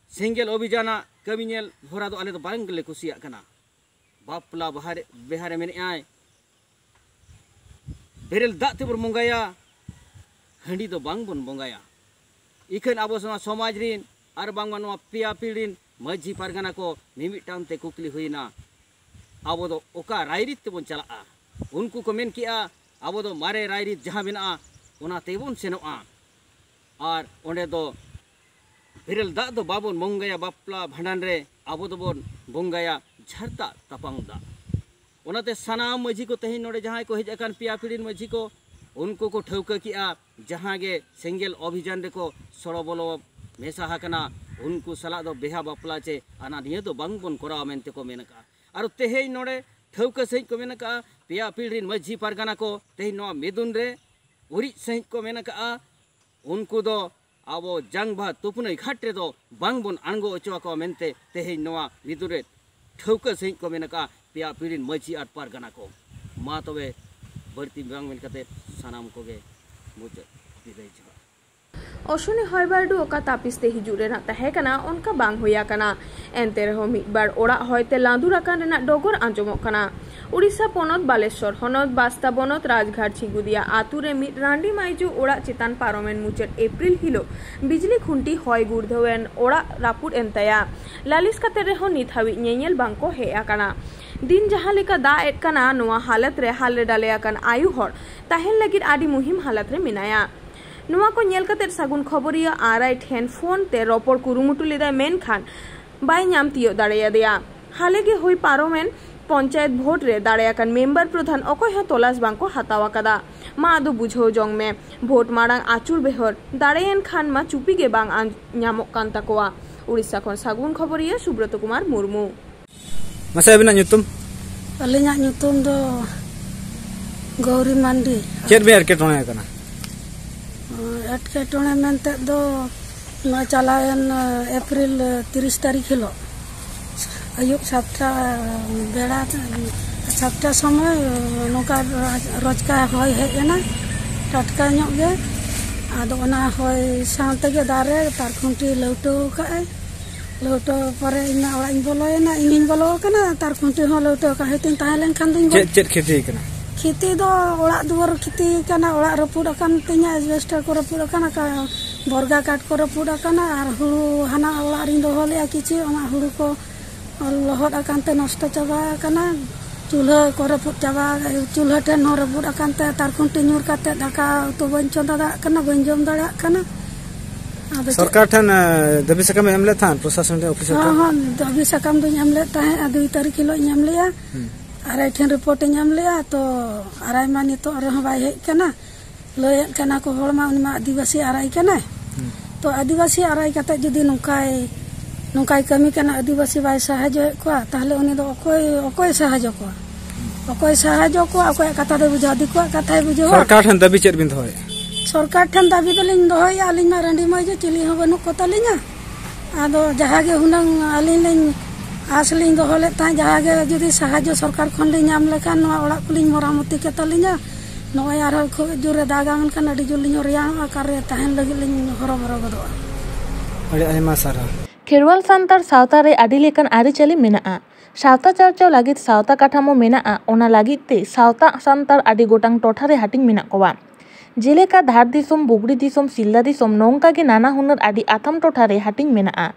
ᱥᱮᱸᱜᱮᱞ ᱚᱵᱷᱤᱡᱟᱱᱟᱜ ᱠᱟᱹᱢᱤ ᱧᱮᱞ ᱦᱚᱨᱟ ᱫᱚ ᱟᱞᱮ ᱫᱚ ᱵᱟᱝ ᱞᱮ ᱠᱩᱥᱤᱭᱟᱜ ᱠᱟᱱᱟ᱾ ᱵᱟᱯᱞᱟ ᱵᱟᱦᱟ ᱨᱮ, ᱵᱮᱦᱟ ᱨᱮ ᱢᱮᱱᱮᱜᱼᱟᱭ, ᱵᱮᱨᱮᱞ ᱫᱟᱜ ᱛᱮᱵᱚᱱ ᱵᱚᱸᱜᱟᱭᱟ, ᱦᱟᱺᱰᱤ ᱫᱚ ᱵᱟᱝ ᱵᱚᱱ ᱵᱚᱸᱜᱟᱭᱟ᱾ ᱤᱠᱷᱟᱹᱱ ᱟᱵᱚ ᱱᱚᱣᱟ ᱥᱚᱢᱟᱡᱽ ᱨᱤᱱ ᱟᱨ ᱵᱟᱝᱢᱟ ᱱᱚᱣᱟ ᱯᱮᱭᱟ ᱯᱤᱲ ᱨᱤᱱ ᱢᱟᱹᱡᱷᱤ ᱯᱟᱨᱜᱟᱱᱟ ᱠᱚ ᱢᱤᱢᱤᱫᱴᱟᱝ ᱛᱮ ᱠᱩᱠᱞᱤ ᱦᱩᱭᱱᱟ, ᱟᱵᱚ ᱫᱚ ᱚᱠᱟ ᱨᱟᱭᱨᱤᱛ ᱛᱮᱵᱚᱱ ᱪᱟᱞᱟᱜᱼᱟ? ᱩᱱᱠᱩ ᱠᱚ ᱢᱮᱱ ᱠᱮᱜᱼᱟ, ᱟᱵᱚ ᱫᱚ ᱢᱟᱨᱮ ᱨᱟᱭᱨᱤᱛ ᱡᱟᱦᱟᱸ ᱢᱮᱱᱟᱜᱼᱟ, ᱚᱱᱟ ᱛᱮᱵᱚᱱ ᱥᱮᱱᱚᱜᱼᱟ᱾ ᱟᱨ ᱚᱸᱰᱮ ᱫᱚ ᱵᱮᱨᱮᱞ ᱫᱟᱜ ᱫᱚ ᱵᱟᱵᱚᱱ ᱵᱚᱸᱜᱟᱭᱟ ᱵᱟᱯᱞᱟ ᱵᱷᱟᱸᱰᱟᱱ ᱨᱮ, ᱟᱵᱚ ᱫᱚᱵᱚᱱ ᱵᱚᱸᱜᱟᱭᱟ ᱡᱷᱟᱨᱛᱟ ᱛᱟᱯᱟᱢ ᱫᱟᱜ᱾ ᱚᱱᱟᱛᱮ ᱥᱟᱱᱟᱢ ᱢᱟᱹᱡᱷᱤ ᱠᱚ ᱛᱮᱦᱮᱧ ᱱᱚᱰᱮ ᱡᱟᱦᱟᱸᱭ ᱠᱚ ᱦᱮᱡ ᱟᱠᱟᱱ ᱯᱮᱭᱟ ᱯᱤᱲᱦᱤ ᱨᱮᱱ ᱢᱟᱹᱡᱷᱤ ᱠᱚ, ᱩᱱᱠᱩ ᱠᱚ ᱴᱷᱟᱹᱣᱠᱟᱹ ᱠᱮᱜᱼᱟ, ᱡᱟᱦᱟᱸ ᱜᱮ ᱥᱮᱸᱜᱮᱞ ᱚᱵᱷᱤᱡᱟᱱ ᱨᱮᱠᱚ ᱥᱚᱲᱚ ᱵᱚᱞᱚ ᱢᱮᱥᱟ ᱟᱠᱟᱱᱟ, ᱩᱱᱠᱩ ᱥᱟᱞᱟᱜ ᱫᱚ ᱵᱮᱦᱟ ᱵᱟᱯᱞᱟ ᱪᱮ ᱟᱱᱟ ᱱᱤᱭᱟᱹ ᱫᱚ ᱵᱟᱝ ᱵᱚᱱ ᱠᱚᱨᱟᱣᱟ ᱢᱮᱱᱛᱮ ᱠᱚ ᱢᱮᱱ ᱟᱠᱟᱜᱼᱟ᱾ ᱟᱨ ᱛᱮᱦᱮᱧ ᱱᱚᱰᱮ ᱴᱷᱟᱹᱣᱠᱟᱹ ᱥᱟᱺᱦᱤᱡ ᱠᱚ ᱢᱮᱱ ᱟᱠᱟᱜᱼᱟ, ᱯᱮᱭᱟ ᱯᱤᱲ ᱨᱮᱱ ᱢᱟᱹᱡᱷᱤ ᱯᱟᱨᱜᱟᱱᱟ ᱠᱚ ᱛᱮᱦᱮᱧ ᱱᱚᱣᱟ ᱢᱤᱫᱩᱱ ᱨᱮ ᱩᱨᱤᱡ ᱥᱟᱺᱦᱤᱡ ᱠᱚ ᱢᱮᱱ ᱟᱠᱟᱜᱼᱟ, ᱩᱱᱠᱩ ᱫᱚ ᱟᱵᱚ ᱡᱟᱝ ᱵᱟᱦᱟ ᱛᱩᱯᱱᱟᱹᱭ ᱜᱷᱟᱴ ᱨᱮᱫᱚ ᱵᱟᱝ ᱵᱚᱱ ᱟᱬᱜᱚ ᱦᱚᱪᱚ ᱟᱠᱚᱣᱟ ᱢᱮᱱᱛᱮ ᱛᱮᱦᱮᱧ ᱱᱚᱣᱟ ᱢᱤᱫᱩᱱ ᱨᱮ ᱴᱷᱟᱹᱣᱠᱟᱹ ᱥᱟᱺᱦᱤᱡ ᱠᱚ ᱢᱮᱱ ᱟᱠᱟᱜᱼᱟ, ᱯᱮᱭᱟ ᱯᱤᱲ ᱨᱮᱱ ᱢᱟᱹᱡᱷᱤ ᱟᱨ ᱯᱟᱨᱜᱟᱱᱟ ᱠᱚ᱾ ᱢᱟ ᱛᱚᱵᱮ ᱵᱟᱹᱲᱛᱤ ᱵᱟᱝ ᱢᱮᱱ ᱠᱟᱛᱮ ᱥᱟᱱᱟᱢ ᱠᱚᱜᱮ ᱢᱩᱪᱟᱹᱫ ᱵᱤᱫᱟᱹᱭ ᱡᱚᱦᱟᱨ᱾ ᱚᱥᱩᱱᱤ ᱦᱚᱭ ᱵᱟᱹᱨᱰᱩ ᱚᱠᱟ ᱛᱟᱹᱯᱤᱥ ᱛᱮ ᱦᱤᱡᱩᱜ ᱨᱮᱱᱟᱜ ᱛᱟᱦᱮᱸ ᱠᱟᱱᱟ, ᱚᱱᱠᱟ ᱵᱟᱝ ᱦᱩᱭ ᱟᱠᱟᱱᱟ᱾ ᱮᱱᱛᱮ ᱨᱮᱦᱚᱸ ᱢᱤᱫ ᱵᱟᱨ ᱚᱲᱟᱜ ᱦᱚᱭᱛᱮ ᱞᱟᱸᱫᱩᱨ ᱟᱠᱟᱱ ᱨᱮᱱᱟᱜ ᱰᱚᱜᱚᱨ ᱟᱸᱡᱚᱢᱚᱜ ᱠᱟᱱᱟ᱾ ᱩᱲᱤᱥᱥᱟ ᱯᱚᱱᱚᱛ ᱵᱟᱞᱮᱥᱚᱨ ᱦᱚᱱᱚᱛ ᱵᱟᱥᱛᱟ ᱵᱚᱱᱚᱛ ᱨᱟᱡᱽᱜᱷᱟᱴ ᱪᱷᱤᱜᱩᱫᱤᱭᱟ ᱟᱛᱩ ᱨᱮ ᱢᱤᱫ ᱨᱟᱺᱰᱤ ᱢᱟᱹᱭᱡᱩ ᱚᱲᱟᱜ ᱪᱮᱛᱟᱱ ᱯᱟᱨᱚᱢᱮᱱ ᱢᱩᱪᱟᱹᱫ ᱮᱯᱨᱤᱞ ᱦᱤᱞᱳᱜ ᱵᱤᱡᱽᱞᱤ ᱠᱷᱩᱱᱴᱤ ᱦᱚᱭ ᱜᱩᱲᱫᱷᱟᱹᱣ ᱮᱱ ᱚᱲᱟᱜ ᱨᱟᱹᱯᱩᱫ ᱮᱱ ᱛᱟᱭᱟ᱾ ᱞᱟᱹᱞᱤᱥ ᱠᱟᱛᱮ ᱨᱮᱦᱚᱸ ᱱᱤᱛ ᱦᱟᱹᱵᱤᱡ ᱧᱮᱧᱮᱞ ᱵᱟᱝ ᱠᱚ ᱦᱮᱡ ᱟᱠᱟᱱᱟ᱾ ᱫᱤᱱ ᱡᱟᱦᱟᱸ ᱞᱮᱠᱟ ᱫᱟᱜ ᱮᱫ ᱠᱟᱱᱟ, ᱱᱚᱣᱟ ᱦᱟᱞᱚᱛ ᱨᱮ ᱦᱟᱞᱮ ᱰᱟᱞᱮ ᱟᱠᱟᱱ ᱟᱭᱩ ᱦᱚᱲ ᱛᱟᱦᱮᱱ ᱞᱟᱹᱜᱤᱫ ᱟᱹᱰᱤ ᱢᱩᱦᱤᱢ ᱦᱟᱞᱚᱛ ᱨᱮ ᱢᱮᱱᱟᱭᱟ᱾ ᱱᱚᱣᱟ ᱠᱚ ᱧᱮᱞ ᱠᱟᱛᱮ ᱥᱟᱹᱜᱩᱱ ᱠᱷᱚᱵᱚᱨᱤᱭᱟᱹ ᱟᱨ ᱟᱭ ᱴᱷᱮᱱ ᱯᱷᱳᱱ ᱛᱮ ᱨᱚᱯᱚᱲ ᱠᱩᱨᱩᱢᱩᱴᱩ ᱞᱮᱫᱟᱭ, ᱢᱮᱱᱠᱷᱟᱱ ᱵᱟᱭ ᱧᱟᱢ ᱛᱤᱭᱳᱜ ᱫᱟᱲᱮᱭᱟᱫᱮᱭᱟ᱾ ᱦᱟᱞᱮ ᱜᱮ ᱦᱩᱭ ᱯᱟᱨᱚᱢᱮᱱ ᱯᱚᱧᱪᱟᱭᱮᱛ ᱵᱷᱳᱴ ᱨᱮ ᱫᱟᱲᱮ ᱟᱠᱟᱱ ᱢᱮᱢᱵᱟᱨ ᱯᱨᱚᱫᱷᱟᱱ ᱚᱠᱚᱭ ᱦᱚᱸ ᱛᱚᱞᱟᱥ ᱵᱟᱝ ᱠᱚ ᱦᱟᱛᱟᱣ ᱟᱠᱟᱫᱟ᱾ ᱢᱟ ᱟᱫᱚ ᱵᱩᱡᱷᱟᱹᱣ ᱡᱚᱝ ᱢᱮ, ᱵᱷᱳᱴ ᱢᱟᱲᱟᱝ ᱟᱹᱪᱩᱨ ᱵᱮᱦᱚᱨ ᱫᱟᱲᱮᱭᱮᱱ ᱠᱷᱟᱱ ᱢᱟ ᱪᱩᱯᱤ ᱜᱮ ᱵᱟᱝ ᱟᱸᱡ-, ᱧᱟᱢᱚᱜ ᱠᱟᱱ ᱛᱟᱠᱚᱣᱟ᱾ ᱩᱲᱤᱥᱥᱟ ᱠᱷᱚᱱ ᱥᱟᱹᱜᱩᱱ ᱠᱷᱚᱵᱚᱨᱤᱭᱟᱹ ᱥᱩᱵᱨᱚᱛᱚ ᱠᱩᱢᱟᱨ ᱢᱩᱨᱢᱩ᱾ ᱢᱟᱥᱮ ᱟᱹᱵᱤᱱᱟᱜ ᱧᱩᱛᱩᱢ? ᱟᱹᱞᱤᱧᱟᱜ ᱧᱩᱛᱩᱢ ᱫᱚ ᱜᱳᱣᱨᱤ ᱢᱟᱱᱰᱤ᱾ ᱪᱮᱫ ᱵᱤᱱ ᱮᱴᱠᱮᱴᱚᱬᱮ ᱟᱠᱟᱱᱟ? ᱮᱴᱠᱮᱴᱚᱬᱮ ᱢᱮᱱᱛᱮ ᱫᱚ ᱱᱚᱣᱟ ᱪᱟᱞᱟᱣᱮᱱ ᱮᱯᱨᱤᱞ ᱛᱤᱨᱤᱥ ᱛᱟᱹᱨᱤᱠᱷ ᱦᱤᱞᱳᱜ ᱟᱹᱭᱩᱵ ᱥᱟᱛᱴᱟ ᱵᱮᱲᱟ, ᱥᱟᱛᱴᱟ ᱥᱚᱢᱚᱭ ᱱᱚᱝᱠᱟ ᱨᱚᱡᱽᱠᱟ ᱦᱚᱭ ᱦᱮᱡ ᱮᱱᱟ, ᱴᱟᱴᱠᱟ ᱧᱚᱜ ᱜᱮ᱾ ᱟᱫᱚ ᱚᱱᱟ ᱦᱚᱭ ᱥᱟᱶ ᱛᱮᱜᱮ ᱫᱟᱨᱮ ᱛᱟᱨ ᱠᱷᱩᱱᱴᱤ ᱞᱟᱹᱣᱴᱟᱹᱣ ᱟᱠᱟᱫ ᱟᱭ᱾ ᱞᱟᱹᱣᱴᱟᱹᱣ ᱯᱚᱨᱮ ᱤᱧ ᱢᱟ ᱚᱲᱟᱜ ᱤᱧ ᱵᱚᱞᱚᱭᱮᱱᱟ, ᱤᱧ ᱦᱚᱧ ᱵᱚᱞᱚ ᱟᱠᱟᱱᱟ, ᱛᱟᱨ ᱠᱷᱩᱱᱴᱤ ᱦᱚᱸ ᱞᱟᱹᱣᱴᱟᱹᱣ ᱟᱠᱟᱫ᱾ ᱦᱚᱭᱛᱳᱧ ᱛᱟᱦᱮᱸ ᱞᱮᱱᱠᱷᱟᱱ ᱫᱚᱧ ᱵᱚᱞᱚ᱾ ᱪᱮᱫ ᱪᱮᱫ ᱠᱷᱮᱛᱤ ᱠᱟᱱᱟ? ᱠᱷᱮᱛᱤ ᱫᱚ ᱚᱲᱟᱜ ᱫᱩᱣᱟᱹᱨ ᱠᱷᱮᱛᱤ ᱠᱟᱱᱟ, ᱚᱲᱟᱜ ᱨᱟᱹᱯᱩᱫ ᱟᱠᱟᱱ ᱛᱤᱧᱟ, ᱮᱥᱵᱮᱥᱴᱟᱨ ᱠᱚ ᱨᱟᱹᱯᱩᱫ ᱟᱠᱟᱱᱟ, ᱠᱟ-, ᱵᱚᱨᱜᱟ ᱠᱟᱴ ᱠᱚ ᱨᱟᱹᱯᱩᱫ ᱟᱠᱟᱱᱟ, ᱟᱨ ᱦᱩᱲᱩ ᱦᱟᱱᱟ ᱚᱲᱟᱜ ᱨᱤᱧ ᱫᱚᱦᱚ ᱞᱮᱫᱼᱟ ᱠᱤᱪᱷᱩ, ᱚᱱᱟ ᱦᱩᱲᱩ ᱠᱚ ᱞᱚᱦᱚᱫ ᱟᱠᱟᱱ ᱛᱮ ᱱᱚᱥᱴᱚ ᱪᱟᱵᱟ ᱟᱠᱟᱱᱟ᱾ ᱪᱩᱞᱦᱟᱹ ᱠᱚ ᱨᱟᱹᱯᱩᱫ ᱪᱟᱵᱟ, ᱪᱩᱞᱦᱟᱹ ᱴᱷᱮᱱ ᱦᱚᱸ ᱨᱟᱹᱯᱩᱫ ᱟᱠᱟᱱ ᱛᱮ ᱛᱟᱨ ᱠᱷᱩᱱᱴᱤ ᱧᱩᱨ ᱠᱟᱛᱮ ᱫᱟᱠᱟ ᱩᱛᱩ ᱵᱟᱹᱧ ᱪᱚᱸᱫᱟ ᱫᱟᱲᱮᱭᱟᱜ ᱠᱟᱱᱟ, ᱵᱟᱹᱧ ᱡᱚᱢ ᱫᱟᱲᱮᱭᱟᱜ ᱠᱟᱱᱟ᱾ ᱟᱫᱚ ᱪᱮᱫ ᱥᱚᱨᱠᱟᱨ ᱴᱷᱮᱱ ᱮ, ᱫᱟᱹᱵᱤ ᱥᱟᱠᱟᱢ ᱮᱢ ᱞᱮᱫ ᱛᱟᱦᱮᱸᱫ ᱯᱨᱚᱥᱟᱥᱚᱱ ᱴᱷᱮᱱ, ᱚᱯᱷᱤᱥᱟᱨ ᱦᱚᱸ ᱴᱷᱮᱱ? ᱦᱚᱸ, ᱫᱟᱹᱵᱤ ᱥᱟᱠᱟᱢ ᱫᱚᱧ ᱮᱢ ᱞᱮᱫ ᱛᱟᱦᱮᱸᱫ, ᱫᱩᱭ ᱛᱟᱹᱨᱤᱠᱷ ᱦᱤᱞᱳᱜ ᱤᱧ ᱮᱢ ᱞᱮᱫᱼᱟ᱾ ᱦᱩᱸ᱾ ᱟᱨ ᱟᱭ ᱴᱷᱮᱱ ᱨᱤᱯᱳᱨᱴ ᱤᱧ ᱮᱢ ᱞᱮᱫᱼᱟ, ᱛᱚ ᱟᱨ ᱟᱭ ᱢᱟ ᱱᱤᱛᱚᱜ ᱨᱮᱦᱚᱸ ᱵᱟᱭ ᱦᱮᱡ ᱠᱟᱱᱟ᱾ ᱞᱟᱹᱭᱮᱫ ᱠᱟᱱᱟ ᱠᱚ ᱦᱚᱲ ᱢᱟ ᱩᱱᱤ ᱢᱟ ᱟᱹᱫᱤᱵᱟᱹᱥᱤ ᱟᱨᱟᱭ ᱠᱟᱱᱟᱭ᱾ ᱦᱩᱸ᱾ ᱛᱚ ᱟᱹᱫᱤᱵᱟᱹᱥᱤ ᱟᱨᱟᱭ ᱠᱟᱛᱮ ᱡᱩᱫᱤ ᱱᱚᱝᱠᱟᱭ, ᱱᱚᱝᱠᱟᱭ ᱠᱟᱹᱢᱤ ᱠᱟᱱᱟ, ᱟᱹᱫᱤᱵᱟᱹᱥᱤ ᱵᱟᱭ ᱥᱟᱦᱟᱡᱽᱡᱚᱭᱮᱫ ᱠᱚᱣᱟ, ᱛᱟᱦᱞᱮ ᱩᱱᱤ ᱫᱚ ᱚᱠᱚᱭ, ᱚᱠᱚᱭ ᱥᱟᱦᱟᱡᱽᱡᱚ ᱠᱚᱣᱟ? ᱚᱠᱚᱭ ᱥᱟᱦᱟᱡᱽᱡᱚ ᱠᱚᱣᱟ? ᱚᱠᱚᱭᱟᱜ ᱠᱟᱛᱷᱟ ᱫᱚᱭ ᱵᱩᱡᱷᱟᱹᱣᱟ? ᱫᱤᱠᱩᱣᱟᱜ ᱠᱟᱛᱷᱟᱭ ᱵᱩᱡᱷᱟᱹᱣᱟ? ᱥᱚᱨᱠᱟᱨ ᱴᱷᱮᱱ ᱫᱟᱹᱵᱤ ᱪᱮᱫ ᱵᱤᱱ ᱫᱚᱦᱚᱭᱮᱫᱼᱟ? ᱥᱚᱨᱠᱟᱨ ᱴᱷᱮᱱ ᱫᱟᱹᱵᱤ ᱫᱚᱞᱤᱧ ᱫᱚᱦᱚᱭᱮᱫᱼᱟ, ᱟᱹᱞᱤᱧ ᱢᱟ ᱨᱟᱺᱰᱤ ᱢᱟᱹᱭ ᱡᱮ ᱪᱤᱞᱤ ᱦᱚᱸ ᱵᱟᱹᱱᱩᱜ ᱠᱚ ᱛᱟᱹᱞᱤᱧᱟ᱾ ᱟᱫᱚ ᱡᱟᱦᱟᱸ ᱜᱮ ᱦᱩᱱᱟᱹᱝ ᱟᱹᱞᱤᱧ ᱞᱤᱧ ᱟᱥ ᱞᱤᱧ ᱫᱚᱦᱚ ᱞᱮᱫ ᱛᱟᱦᱮᱸᱫ, ᱡᱟᱦᱟᱸ ᱜᱮ ᱡᱩᱫᱤ ᱥᱟᱦᱟᱡᱽᱡᱚ ᱥᱚᱨᱠᱟᱨ ᱠᱷᱚᱱ ᱞᱤᱧ ᱧᱟᱢ ᱞᱮᱠᱷᱟᱱ ᱱᱚᱣᱟ ᱚᱲᱟᱜ ᱠᱚᱞᱤᱧ ᱢᱚᱨᱟᱢᱚᱛᱤ ᱠᱮᱛᱟᱞᱤᱧᱟ᱾ ᱱᱚᱜᱼᱚᱭ ᱟᱨᱦᱚᱸ ᱠᱷᱩᱵ ᱡᱳᱨᱮ ᱫᱟᱜᱟ, ᱢᱮᱱᱠᱷᱟᱱ ᱟᱹᱰᱤ ᱡᱳᱨ ᱞᱤᱧ ᱨᱮᱭᱟᱲᱚᱜᱼᱟ, ᱚᱠᱟᱨᱮ ᱛᱟᱦᱮᱱ ᱞᱟᱹᱜᱤᱫ ᱞᱤᱧ ᱦᱚᱨᱚᱵᱚᱨᱚ ᱜᱚᱫᱚᱜᱼᱟ᱾ ᱟᱹᱰᱤ ᱟᱭᱢᱟ ᱥᱟᱨᱦᱟᱣ᱾ ᱠᱷᱮᱨᱣᱟᱞ ᱥᱟᱱᱛᱟᱲ ᱥᱟᱶᱛᱟ ᱨᱮ ᱟᱹᱰᱤ ᱞᱮᱠᱟᱱ ᱟᱹᱨᱤᱪᱟᱹᱞᱤ ᱢᱮᱱᱟᱜᱼᱟ᱾ ᱥᱟᱶᱛᱟ ᱪᱟᱨᱪᱟᱣ ᱞᱟᱹᱜᱤᱫ ᱥᱟᱶᱛᱟ ᱠᱟᱴᱷᱟᱢᱳ ᱢᱮᱱᱟᱜᱼᱟ, ᱚᱱᱟ ᱞᱟᱹᱜᱤᱫ ᱛᱮ ᱥᱟᱶᱛᱟ ᱥᱟᱱᱛᱟᱲ ᱟᱹᱰᱤ ᱜᱚᱴᱟᱝ ᱴᱚᱴᱷᱟ ᱨᱮ ᱦᱟᱹᱴᱤᱧ ᱢᱮᱱᱟᱜ ᱠᱚᱣᱟ᱾ ᱡᱮᱞᱮᱠᱟ ᱫᱷᱟᱲ ᱫᱤᱥᱚᱢ, ᱵᱩᱜᱽᱲᱤ ᱫᱤᱥᱚᱢ, ᱥᱤᱞᱫᱟ ᱫᱤᱥᱚᱢ, ᱱᱚᱝᱠᱟ ᱜᱮ ᱱᱟᱱᱟ ᱦᱩᱱᱟᱹᱨ ᱟᱹᱰᱤ ᱟᱛᱷᱟᱢ ᱴᱚᱴᱷᱟ ᱨᱮ ᱦᱟᱹᱴᱤᱧ ᱢᱮᱱᱟᱜᱼᱟ᱾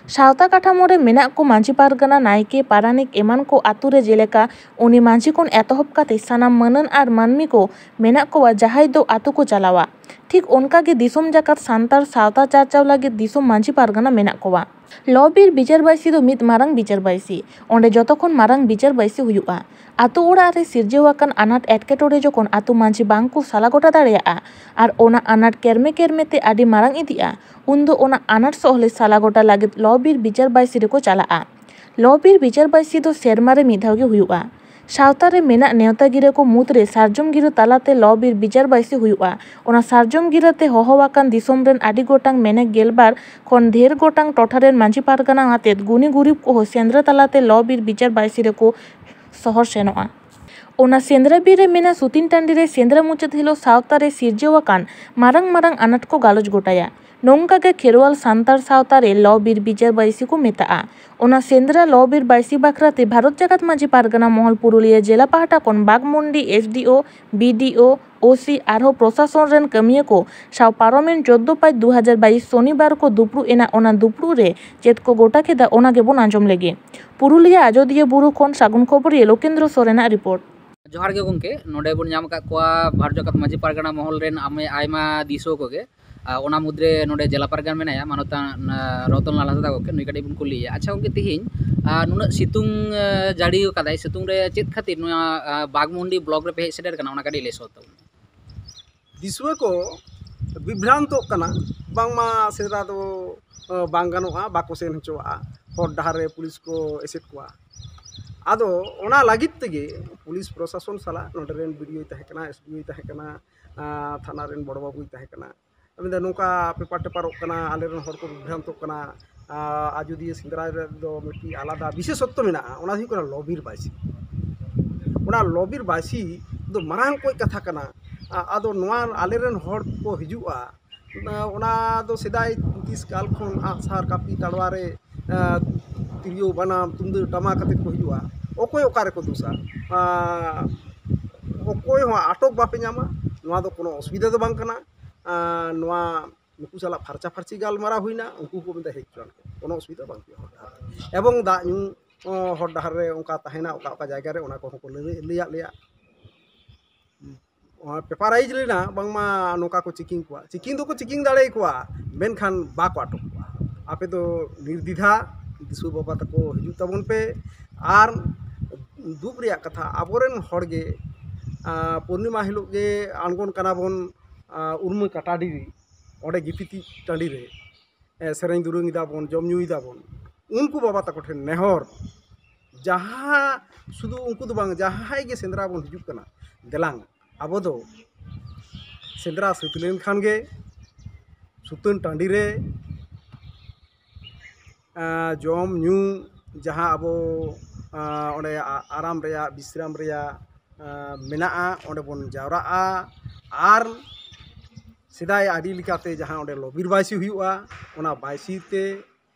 ᱥᱟᱶᱛᱟ ᱠᱟᱴᱷᱟᱢᱳ ᱨᱮ ᱢᱮᱱᱟᱜ ᱠᱚ ᱢᱟᱹᱡᱷᱤ ᱯᱟᱨᱜᱟᱱᱟ, ᱱᱟᱭᱠᱮ, ᱯᱟᱨᱟᱱᱤᱠ ᱮᱢᱟᱱ ᱠᱚ ᱟᱛᱳ ᱨᱮ, ᱡᱮᱞᱮᱠᱟ ᱩᱱᱤ ᱢᱟᱹᱡᱷᱤ ᱠᱷᱚᱱ ᱮᱛᱚᱦᱚᱵ ᱠᱟᱛᱮ ᱥᱟᱱᱟᱢ ᱢᱟᱹᱱᱟᱹᱱ ᱟᱨ ᱢᱟᱹᱱᱢᱤ ᱠᱚ ᱢᱮᱱᱟᱜ ᱠᱚᱣᱟ, ᱡᱟᱦᱟᱸᱭ ᱫᱚ ᱟᱛᱳ ᱠᱚ ᱪᱟᱞᱟᱣᱟ᱾ ᱴᱷᱤᱠ ᱚᱱᱠᱟ ᱜᱮ ᱫᱤᱥᱚᱢ ᱡᱟᱠᱟᱛ ᱥᱟᱱᱛᱟᱲ ᱥᱟᱶᱛᱟ ᱪᱟᱨᱪᱟᱣ ᱞᱟᱹᱜᱤᱫ ᱫᱤᱥᱚᱢ ᱢᱟᱹᱡᱷᱤ ᱯᱟᱨᱜᱟᱱᱟ ᱢᱮᱱᱟᱜ ᱠᱚᱣᱟ᱾ ᱞᱚ ᱵᱤᱨ ᱵᱤᱪᱟᱹᱨ ᱵᱟᱹᱭᱥᱤ ᱫᱚ ᱢᱤᱫ ᱢᱟᱨᱟᱝ ᱵᱤᱪᱟᱹᱨ ᱵᱟᱹᱭᱥᱤ᱾ ᱚᱸᱰᱮ ᱡᱚᱛᱚ ᱠᱷᱚᱱ ᱢᱟᱨᱟᱝ ᱵᱤᱪᱟᱹᱨ ᱵᱟᱹᱭᱥᱤ ᱦᱩᱭᱩᱜᱼᱟ᱾ ᱟᱛᱳ ᱚᱲᱟᱜ ᱨᱮ ᱥᱤᱨᱡᱟᱹᱣ ᱟᱠᱟᱱ ᱟᱱᱟᱴ ᱮᱴᱠᱮᱴᱚᱬᱮ ᱡᱚᱠᱷᱚᱱ ᱟᱛᱳ ᱢᱟᱹᱡᱷᱤ ᱵᱟᱝ ᱠᱚ ᱥᱟᱞᱟ ᱜᱚᱴᱟ ᱫᱟᱲᱮᱭᱟᱜᱼᱟ ᱟᱨ ᱚᱱᱟ ᱟᱱᱟᱴ ᱠᱮᱨᱢᱮ ᱠᱮᱨᱢᱮ ᱛᱮ ᱟᱹᱰᱤ ᱢᱟᱨᱟᱝ ᱤᱫᱤᱜᱼᱟ, ᱩᱱᱫᱚ ᱚᱱᱟ ᱟᱱᱟᱴ ᱥᱚᱦᱞᱮ ᱥᱟᱞᱟ ᱜᱚᱴᱟ ᱞᱟᱹᱜᱤᱫ ᱞᱚ ᱵᱤᱨ ᱵᱤᱪᱟᱹᱨ ᱵᱟᱹᱭᱥᱤ ᱨᱮᱠᱚ ᱪᱟᱞᱟᱜᱼᱟ᱾ ᱞᱚ ᱵᱤᱨ ᱵᱤᱪᱟᱹᱨ ᱵᱟᱹᱭᱥᱤ ᱫᱚ ᱥᱮᱨᱢᱟ ᱨᱮ ᱢᱤᱫ ᱫᱷᱟᱣ ᱜᱮ ᱦᱩᱭᱩᱜᱼᱟ᱾ ᱥᱟᱶᱛᱟ ᱨᱮ ᱢᱮᱱᱟᱜ ᱱᱮᱣᱛᱟ ᱜᱤᱨᱟᱹ ᱠᱚ ᱢᱩᱫᱽᱨᱮ ᱥᱟᱨᱡᱚᱢ ᱜᱤᱨᱟᱹ ᱛᱟᱞᱟᱛᱮ ᱞᱚ ᱵᱤᱨ ᱵᱤᱪᱟᱹᱨ ᱵᱟᱹᱭᱥᱤ ᱦᱩᱭᱩᱜᱼᱟ᱾ ᱚᱱᱟ ᱥᱟᱨᱡᱚᱢ ᱜᱤᱨᱟᱹ ᱛᱮ ᱦᱚᱦᱚ ᱟᱠᱟᱱ ᱫᱤᱥᱚᱢ ᱨᱮᱱ ᱟᱹᱰᱤ ᱜᱚᱴᱟᱝ, ᱢᱮᱱᱮ ᱜᱮᱞᱵᱟᱨ ᱠᱷᱚᱱ ᱰᱷᱮᱨ ᱜᱚᱴᱟᱝ ᱴᱚᱴᱷᱟ ᱨᱮᱱ ᱢᱟᱹᱡᱷᱤ ᱯᱟᱨᱜᱟᱱᱟ ᱟᱛᱮᱫ ᱜᱩᱱᱤ ᱜᱩᱨᱤᱵ ᱠᱚᱦᱚᱸ ᱥᱮᱸᱫᱽᱨᱟ ᱛᱟᱞᱟᱛᱮ ᱞᱚ ᱵᱤᱨ ᱵᱤᱪᱟᱹᱨ ᱵᱟᱹᱭᱥᱤ ᱨᱮᱠᱚ ᱥᱚᱦᱚᱨ ᱥᱮᱱᱚᱜᱼᱟ᱾ ᱚᱱᱟ ᱥᱮᱸᱫᱽᱨᱟ ᱵᱤᱨ ᱨᱮ ᱢᱮᱱᱟᱜ ᱥᱩᱛᱤᱱ ᱴᱟᱺᱰᱤ ᱨᱮ ᱥᱮᱸᱫᱽᱨᱟ ᱢᱩᱪᱟᱹᱫ ᱦᱤᱞᱳᱜ ᱥᱟᱶᱛᱟ ᱨᱮ ᱥᱤᱨᱡᱟᱹᱣ ᱟᱠᱟᱱ ᱢᱟᱨᱟᱝ ᱢᱟᱨᱟᱝ ᱟᱱᱟᱴ ᱠᱚ ᱜᱟᱞᱚᱪ ᱜᱚᱴᱟᱭᱟ᱾ ᱱᱚᱝᱠᱟ ᱜᱮ ᱠᱷᱮᱨᱣᱟᱞ ᱥᱟᱱᱛᱟᱲ ᱥᱟᱶᱛᱟ ᱨᱮ ᱞᱚ ᱵᱤᱨ ᱵᱤᱪᱟᱹᱨ ᱵᱟᱹᱭᱥᱤ ᱠᱚ ᱢᱮᱛᱟᱜᱼᱟ᱾ ᱚᱱᱟ ᱥᱮᱸᱫᱽᱨᱟ ᱞᱚ ᱵᱤᱨ ᱵᱟᱹᱭᱥᱤ ᱵᱟᱠᱷᱨᱟ ᱛᱮ ᱵᱷᱟᱨᱚᱛ ᱡᱟᱠᱟᱛ ᱢᱟᱹᱡᱷᱤ ᱯᱟᱨᱜᱟᱱᱟ ᱢᱚᱦᱚᱞ ᱯᱩᱨᱩᱞᱤᱭᱟᱹ ᱡᱮᱞᱟ ᱯᱟᱦᱴᱟ ᱠᱷᱚᱱ ᱵᱟᱜᱽᱢᱩᱱᱰᱤ ᱮᱥ ᱰᱤ ᱳ, ᱵᱤ ᱰᱤ ᱳ, ᱳ ᱥᱤ ᱟᱨᱦᱚᱸ ᱯᱨᱚᱥᱟᱥᱚᱱ ᱨᱮᱱ ᱠᱟᱹᱢᱤᱭᱟᱹ ᱠᱚ ᱥᱟᱶ ᱯᱟᱨᱚᱢᱮᱱ ᱪᱳᱫᱽᱫᱳ ᱯᱟᱸᱪ ᱫᱩ ᱦᱟᱡᱟᱨ ᱵᱟᱭᱤᱥ ᱥᱚᱱᱤᱵᱟᱨ ᱠᱚ ᱫᱩᱯᱲᱩᱵ ᱮᱱᱟ᱾ ᱚᱱᱟ ᱫᱩᱯᱲᱩᱵ ᱨᱮ ᱪᱮᱫ ᱠᱚ ᱜᱚᱴᱟ ᱠᱮᱫᱟ, ᱚᱱᱟ ᱜᱮᱵᱚᱱ ᱟᱸᱡᱚᱢ ᱞᱮᱜᱮ᱾ ᱯᱩᱨᱩᱞᱤᱭᱟᱹ ᱟᱡᱚᱫᱤᱭᱟᱹ ᱵᱩᱨᱩ ᱠᱷᱚᱱ ᱥᱟᱹᱜᱩᱱ ᱠᱷᱚᱵᱚᱨᱤᱭᱟᱹ ᱞᱳᱠᱮᱱᱫᱨᱚ ᱥᱚᱨᱮᱱᱟᱜ ᱨᱤᱯᱳᱨᱴ᱾ ᱡᱚᱦᱟᱨ ᱜᱮ ᱜᱚᱢᱠᱮ, ᱱᱚᱰᱮ ᱵᱚᱱ ᱧᱟᱢ ᱟᱠᱟᱫ ᱠᱚᱣᱟ ᱵᱷᱟᱨᱚᱛ ᱡᱟᱠᱟᱛ ᱢᱟᱹᱡᱷᱤ ᱯᱟᱨᱜᱟᱱᱟ ᱢᱚᱦᱚᱞ ᱨᱮᱱ ᱟᱢᱮ-, ᱟᱭᱢᱟ ᱫᱤᱥᱩᱣᱟᱹ ᱠᱚᱜᱮ᱾ ᱟᱨ ᱚᱱᱟ ᱢᱩᱫᱽᱨᱮ ᱱᱚᱰᱮ ᱡᱮᱞᱟ ᱯᱟᱨᱜᱟᱱᱟ ᱢᱮᱱᱟᱭᱟ, ᱢᱟᱱᱚᱛᱟᱱ, ᱟᱸ, ᱨᱚᱛᱚᱱ ᱞᱟᱞ ᱦᱟᱸᱥᱫᱟ ᱜᱚᱢᱠᱮ, ᱱᱩᱭ ᱠᱟᱹᱴᱤᱡ ᱵᱚᱱ ᱠᱩᱞᱤᱭᱮᱭᱟ᱾ ᱟᱪᱪᱷᱟ ᱜᱚᱢᱠᱮ, ᱛᱤᱦᱤᱧ, ᱟᱸ, ᱱᱩᱱᱟᱹᱜ ᱥᱤᱛᱩᱝ, ᱟᱸ, ᱡᱟᱹᱲᱤ ᱟᱠᱟᱫᱟᱭ, ᱥᱤᱛᱩᱝ ᱨᱮ ᱪᱮᱫ ᱠᱷᱟᱹᱛᱤᱨ ᱱᱚᱣᱟ, ᱟᱸ, ᱵᱟᱜᱽᱢᱩᱱᱰᱤ ᱵᱞᱚᱠ ᱨᱮᱯᱮ ᱦᱮᱡ ᱥᱮᱴᱮᱨ ᱠᱟᱱᱟ, ᱚᱱᱟ ᱠᱟᱹᱴᱤᱡ ᱞᱟᱹᱭ ᱥᱚᱫᱚᱨ ᱛᱟᱵᱚᱱ? ᱫᱤᱥᱩᱣᱟᱹ ᱠᱚ ᱵᱤᱵᱷᱨᱟᱱᱛᱚᱜ ᱠᱟᱱᱟ, ᱵᱟᱝᱢᱟ ᱥᱮᱸᱫᱽᱨᱟ ᱫᱚ, ᱟᱸ, ᱵᱟᱝ ᱜᱟᱱᱚᱜᱼᱟ, ᱵᱟᱠᱚ ᱥᱮᱱ ᱦᱚᱪᱚᱣᱟᱜᱼᱟ, ᱦᱚᱨ ᱰᱟᱦᱟᱨ ᱨᱮ ᱯᱩᱞᱤᱥ ᱠᱚ ᱮᱥᱮᱫ ᱠᱚᱣᱟ᱾ ᱟᱫᱚ ᱚᱱᱟ ᱞᱟᱹᱜᱤᱫ ᱛᱮᱜᱮ ᱯᱩᱞᱤᱥ ᱯᱨᱚᱥᱟᱥᱚᱱ ᱥᱟᱞᱟᱜ ᱱᱚᱰᱮ ᱨᱮᱱ ᱵᱤ ᱰᱤ ᱳᱭ ᱛᱟᱦᱮᱸ ᱠᱟᱱᱟ, ᱮᱥ ᱰᱤ ᱳᱭ ᱛᱟᱦᱮᱸ ᱠᱟᱱᱟ, ᱟᱸ, ᱛᱷᱟᱱᱟ ᱨᱮᱱ ᱵᱚᱲᱚ ᱵᱟᱹᱵᱩᱭ ᱛᱟᱦᱮᱸ ᱠᱟᱱᱟ᱾ ᱢᱮᱱᱫᱟ, "ᱱᱚᱝᱠᱟ ᱯᱮᱯᱟᱨ ᱴᱮᱯᱟᱨᱚᱜ ᱠᱟᱱᱟ, ᱟᱞᱮᱨᱮᱱ ᱦᱚᱲ ᱠᱚ ᱵᱤᱵᱷᱨᱟᱱᱛᱚᱜ ᱠᱟᱱᱟ, ᱟᱡᱳᱫᱤᱭᱟᱹ ᱥᱮᱸᱫᱽᱨᱟ ᱨᱮᱫᱚ ᱢᱤᱫᱴᱤᱡ ᱟᱞᱟᱫᱟ ᱵᱤᱥᱮᱥᱚᱛᱛᱚ ᱢᱮᱱᱟᱜᱼᱟ, ᱚᱱᱟ ᱫᱚ ᱦᱩᱭᱩᱜ ᱠᱟᱱᱟ ᱞᱚᱵᱤᱨ ᱵᱟᱭᱥᱤ᱾ ᱚᱱᱟ ᱞᱚᱵᱤᱨ ᱵᱟᱭᱥᱤ ᱫᱚ ᱢᱟᱨᱟᱝ ᱠᱚᱡ ᱠᱟᱛᱷᱟ ᱠᱟᱱᱟ᱾ ᱟᱫᱚ ᱱᱚᱣᱟ ᱟᱞᱮᱨᱮᱱ ᱦᱚᱲ ᱠᱚ ᱦᱤᱡᱩᱜᱼᱟ, ᱚᱱᱟ ᱫᱚ ᱥᱮᱫᱟᱭ ᱛᱤᱥ ᱠᱟᱞ ᱠᱷᱚᱱ ᱟᱜᱼᱥᱟᱨ, ᱠᱟᱹᱯᱤ, ᱛᱟᱲᱣᱟ ᱨᱮ, ᱛᱤᱨᱭᱳ, ᱵᱟᱱᱟᱢ, ᱛᱩᱢᱫᱟᱹᱜ, ᱴᱟᱢᱟᱠ ᱠᱟᱛᱮ ᱠᱚ ᱦᱤᱡᱩᱜᱼᱟ᱾ ᱚᱠᱚᱭ ᱚᱠᱟ ᱨᱮᱠᱚ ᱫᱩᱥᱟ? ᱚᱠᱚᱭ ᱦᱚᱸ ᱟᱴᱚᱠ ᱵᱟᱯᱮ ᱧᱟᱢᱟ᱾ ᱱᱚᱣᱟ ᱫᱚ ᱠᱳᱱᱳ ᱚᱥᱩᱵᱤᱫᱷᱟ ᱫᱚ ᱵᱟᱝ ᱠᱟᱱᱟ᱾ ᱱᱚᱣᱟ ᱱᱩᱠᱩ ᱥᱟᱞᱟᱜ ᱯᱷᱟᱨᱪᱟ ᱯᱷᱟᱨᱪᱤ ᱜᱟᱞᱢᱟᱨᱟᱣ ᱦᱩᱭᱱᱟ, ᱩᱱᱠᱩ ᱠᱚ ᱢᱮᱱᱫᱟ ᱦᱮᱡ ᱦᱚᱪᱚᱣᱟᱱ ᱠᱚ, ᱠᱳᱱᱳ ᱚᱥᱩᱵᱤᱫᱷᱟ ᱵᱟᱝ ᱦᱩᱭᱩᱜᱼᱟ ᱦᱚᱨ ᱰᱟᱦᱟᱨ ᱨᱮ᱾ ᱮᱵᱚᱝ ᱫᱟᱜ ᱧᱩ ᱦᱚᱨ ᱰᱟᱦᱟᱨ ᱨᱮ ᱚᱱᱠᱟ ᱛᱟᱦᱮᱱᱟ, ᱚᱠᱟ ᱚᱠᱟ ᱡᱟᱭᱜᱟ ᱨᱮ, ᱚᱱᱟ ᱠᱚᱦᱚᱸ ᱠᱚ ᱞᱟᱹᱭ, ᱞᱟᱹᱭᱟᱫ ᱞᱮᱭᱟ᱾ ᱯᱮᱯᱟᱨᱟᱭᱤᱡᱽ ᱞᱮᱱᱟ ᱵᱟᱝᱢᱟ ᱱᱚᱝᱠᱟ ᱠᱚ ᱪᱮᱠᱤᱝ ᱠᱚᱣᱟ᱾ ᱪᱮᱠᱤᱝ ᱫᱚᱠᱚ ᱪᱮᱠᱤᱝ ᱫᱟᱲᱮᱭᱟᱠᱚᱣᱟ, ᱢᱮᱱᱠᱷᱟᱱ ᱵᱟᱠᱚ ᱟᱴᱚᱠ ᱠᱚᱣᱟ᱾ ᱟᱯᱮ ᱫᱚ ᱱᱤᱨᱫᱤᱫᱷᱟ ᱫᱤᱥᱩ ᱵᱟᱵᱟ ᱛᱟᱠᱚ ᱦᱤᱡᱩᱜ ᱛᱟᱵᱚᱱ ᱯᱮ᱾ ᱟᱨ ᱫᱩᱠ ᱨᱮᱭᱟᱜ ᱠᱟᱛᱷᱟ, ᱟᱵᱚᱨᱮᱱ ᱦᱚᱲ ᱜᱮ ᱯᱩᱨᱱᱤᱢᱟ ᱦᱤᱞᱳᱜ ᱜᱮ ᱟᱬᱜᱚᱱ ᱠᱟᱱᱟ ᱵᱚᱱ ᱩᱨᱢᱟᱹ ᱠᱟᱴᱟᱰᱤ ᱨᱮ, ᱚᱸᱰᱮ ᱜᱤᱯᱤᱛᱤᱡ ᱴᱟᱺᱰᱤ ᱨᱮ ᱥᱮᱨᱮᱧ ᱫᱩᱨᱟᱹᱝ ᱮᱫᱟ ᱵᱚᱱ, ᱡᱚᱢ ᱧᱩᱭ ᱫᱟᱵᱚᱱ᱾ ᱩᱱᱠᱩ ᱵᱟᱵᱟ ᱛᱟᱠᱚ ᱴᱷᱮᱱ ᱱᱮᱦᱚᱨ, ᱡᱟᱦᱟᱸ ᱥᱩᱫᱷᱩ ᱩᱱᱠᱩ ᱫᱚ ᱵᱟᱝ, ᱡᱟᱦᱟᱸᱭ ᱜᱮ ᱥᱮᱸᱫᱽᱨᱟ ᱵᱚᱱ ᱦᱤᱡᱩᱜ ᱠᱟᱱᱟ, ᱫᱮᱞᱟᱝ ᱟᱵᱚ ᱫᱚ ᱥᱮᱸᱫᱽᱨᱟ ᱥᱟᱹᱛ ᱞᱮᱱᱠᱷᱟᱱ ᱜᱮ ᱥᱩᱛᱟᱹᱱ ᱴᱟᱺᱰᱤ ᱨᱮ ᱡᱚᱢ ᱧᱩ, ᱡᱟᱦᱟᱸ ᱟᱵᱚ ᱚᱸᱰᱮ ᱟᱨᱟᱢ ᱨᱮᱭᱟᱜ, ᱵᱤᱥᱨᱟᱢ ᱨᱮᱭᱟᱜ ᱢᱮᱱᱟᱜᱼᱟ, ᱚᱸᱰᱮ ᱵᱚᱱ ᱡᱟᱣᱨᱟᱜᱼᱟ᱾ ᱟᱨ ᱥᱮᱫᱟᱭ ᱟᱹᱨᱤ ᱞᱮᱠᱟᱛᱮ ᱡᱟᱦᱟᱸ ᱚᱸᱰᱮ ᱞᱚᱵᱤᱨ ᱵᱟᱭᱥᱤ ᱦᱩᱭᱩᱜᱼᱟ, ᱚᱱᱟ ᱵᱟᱭᱥᱤ ᱛᱮ